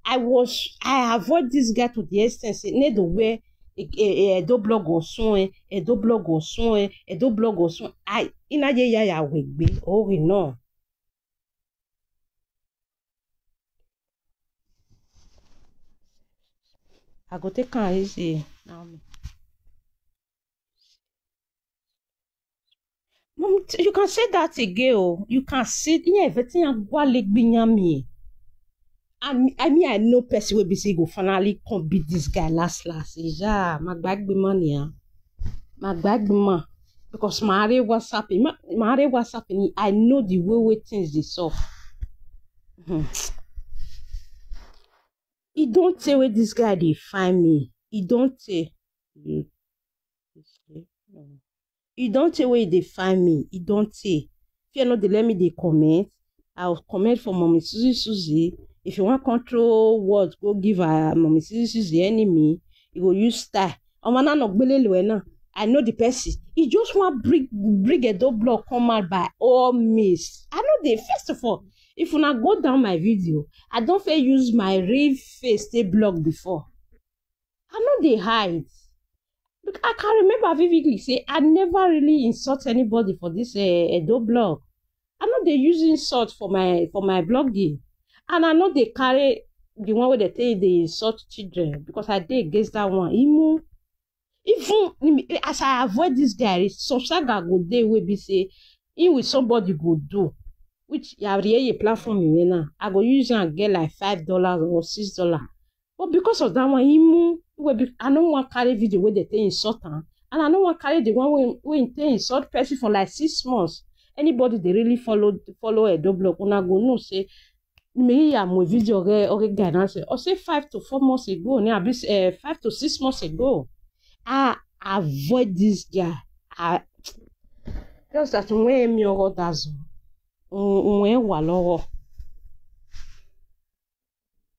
I was I avoid this guy to the extent say ne the way Edo blog osue, Edo blog osue, Edo blog osue. I inaje ya ya wegbe ori no. I go take am easy, Naomi. Mom, you can say that again. Oh. You can see, yeah, everything I go like binyami. I mean, I know person will be say go finally come beat this guy last last. Yeah, my bag be money. My bag be man. Because my WhatsApp, my WhatsApp, I know the way way things they solve. Hmm. He don't say where this guy they find me. He don't say. You don't say where they find me. He don't say. If you know they let me they comment, I'll comment for Mommy Susie Susie. If you want control words, go give her Mommy Susie Susie enemy. You go use style. Ọmọ náà nọ gbélé lò ẹ náà. I know the person. He just want bring bring a door block come out by all means. I know the first of all, if una go down my video, I don't fair use my real face they block before. I know they hide. Bec- I can remember vividly say I never really insult anybody for this uh, Edo blog. I know they use insult for my for my blogging, and I know they carry the one where they say they insult children because I did against that one. Imu, even as I avoid this guy, some saga go day will be say he with somebody go do, which you have a platform in now. I go use and get like five dollars or six dollars. But because of that one, he move. Well, be- I don't want carry video where they take insult am, and I don't want carry the one where where he take insult person for like six months. Anybody they really follow follow a block, una go know say me ya mo video okay okay guy now say or say five to four months ago, ne abi uh, five to six months ago. I avoid this guy. I just that when me or that's when wa lọ́wọ́.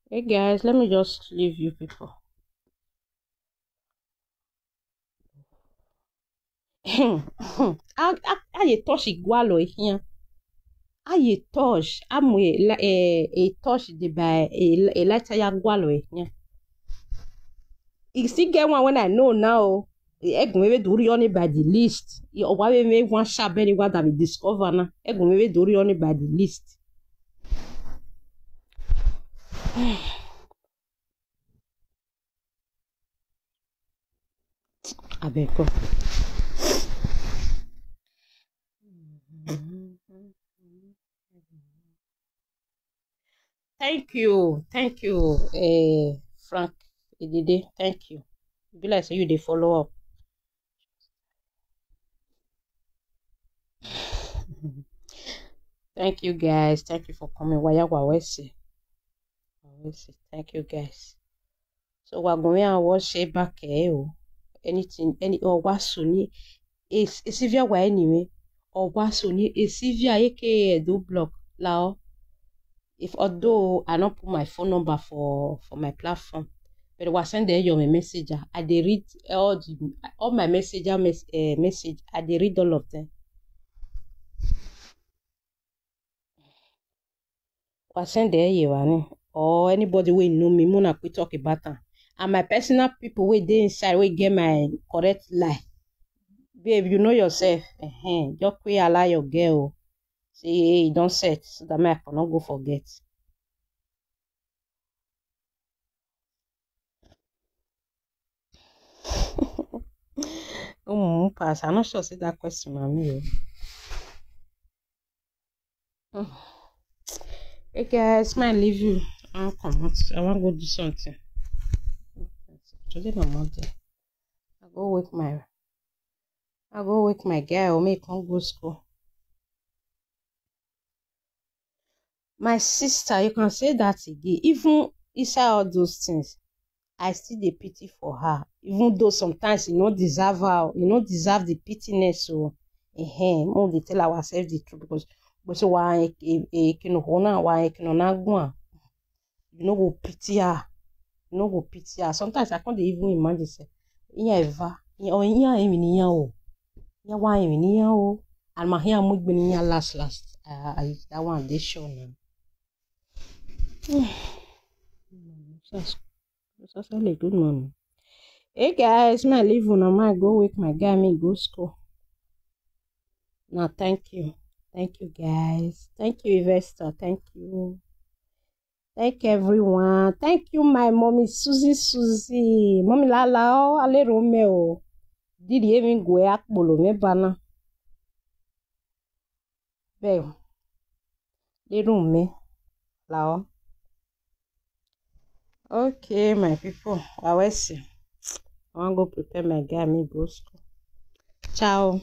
Hey guys, let me just leave you people. I I I dey touch igualo here. I dey touch. I'm a a touch the by a a lighter ya gualo here. You still get one when I know now. Egun maybe do only by the list. You why we make one sharp any one that we discover now. Egun maybe do only by the list. Abeg come. Thank you, thank you, uh, Frank Edede. Thank you. Be like so you they follow up. Thank you guys. Thank you for coming. Waya wa wesi. Thank you guys. So we're going and watch it back. Eh, oh. Anything, any or what Sony is Sylvia wa anyway. Or what Sony is Sylvia aka do block lao. If although I don't put my phone number for for my platform, but I send them your messenger. I they read all the all my messenger mes- uh, message. I they read all of them. I send them you or anybody we know me. Muna we talk about them. And my personal people we they inside we get my correct lie. Babe, you know yourself. Uh-huh. Just we allow your girl. Say hey, don't set so that my I cannot go forget. Umu pass. I'm not sure say that question on me. Oh. Hey guys, my leave you. I'll come out. I want to go do something. Today my mother. I go wake my I go wake my guy or make him go school. My sister, you can say that again. Even inside all those things, I still dey pity for her. Even though sometimes you no deserve her, you no deserve the pittiness. So, eh, mo dey tell ourselves the truth because we say wa ekino hona wa ekino na gwan. You no go pity her. You no go pity her. Sometimes I can't even imagine say iya eva or iya emi ni iya o. Iya wa emi ni iya o. And my hair mo gbin iya last last. Uh, I, that one dey sure now. Sasale, good morning. Hey guys, my leave una, my go wake my guy, me go school. Now, thank you. Thank you, guys. Thank you, investor. Thank you. Thank everyone. Thank you, my mommy, Susie, Susie. Mommy Lala, oh, Ale Romeo. Did you even go up below me, Bana? Babe. They don't me. Lao. Okay, my people. I will see. I want to go prepare my guy, me go school. Ciao.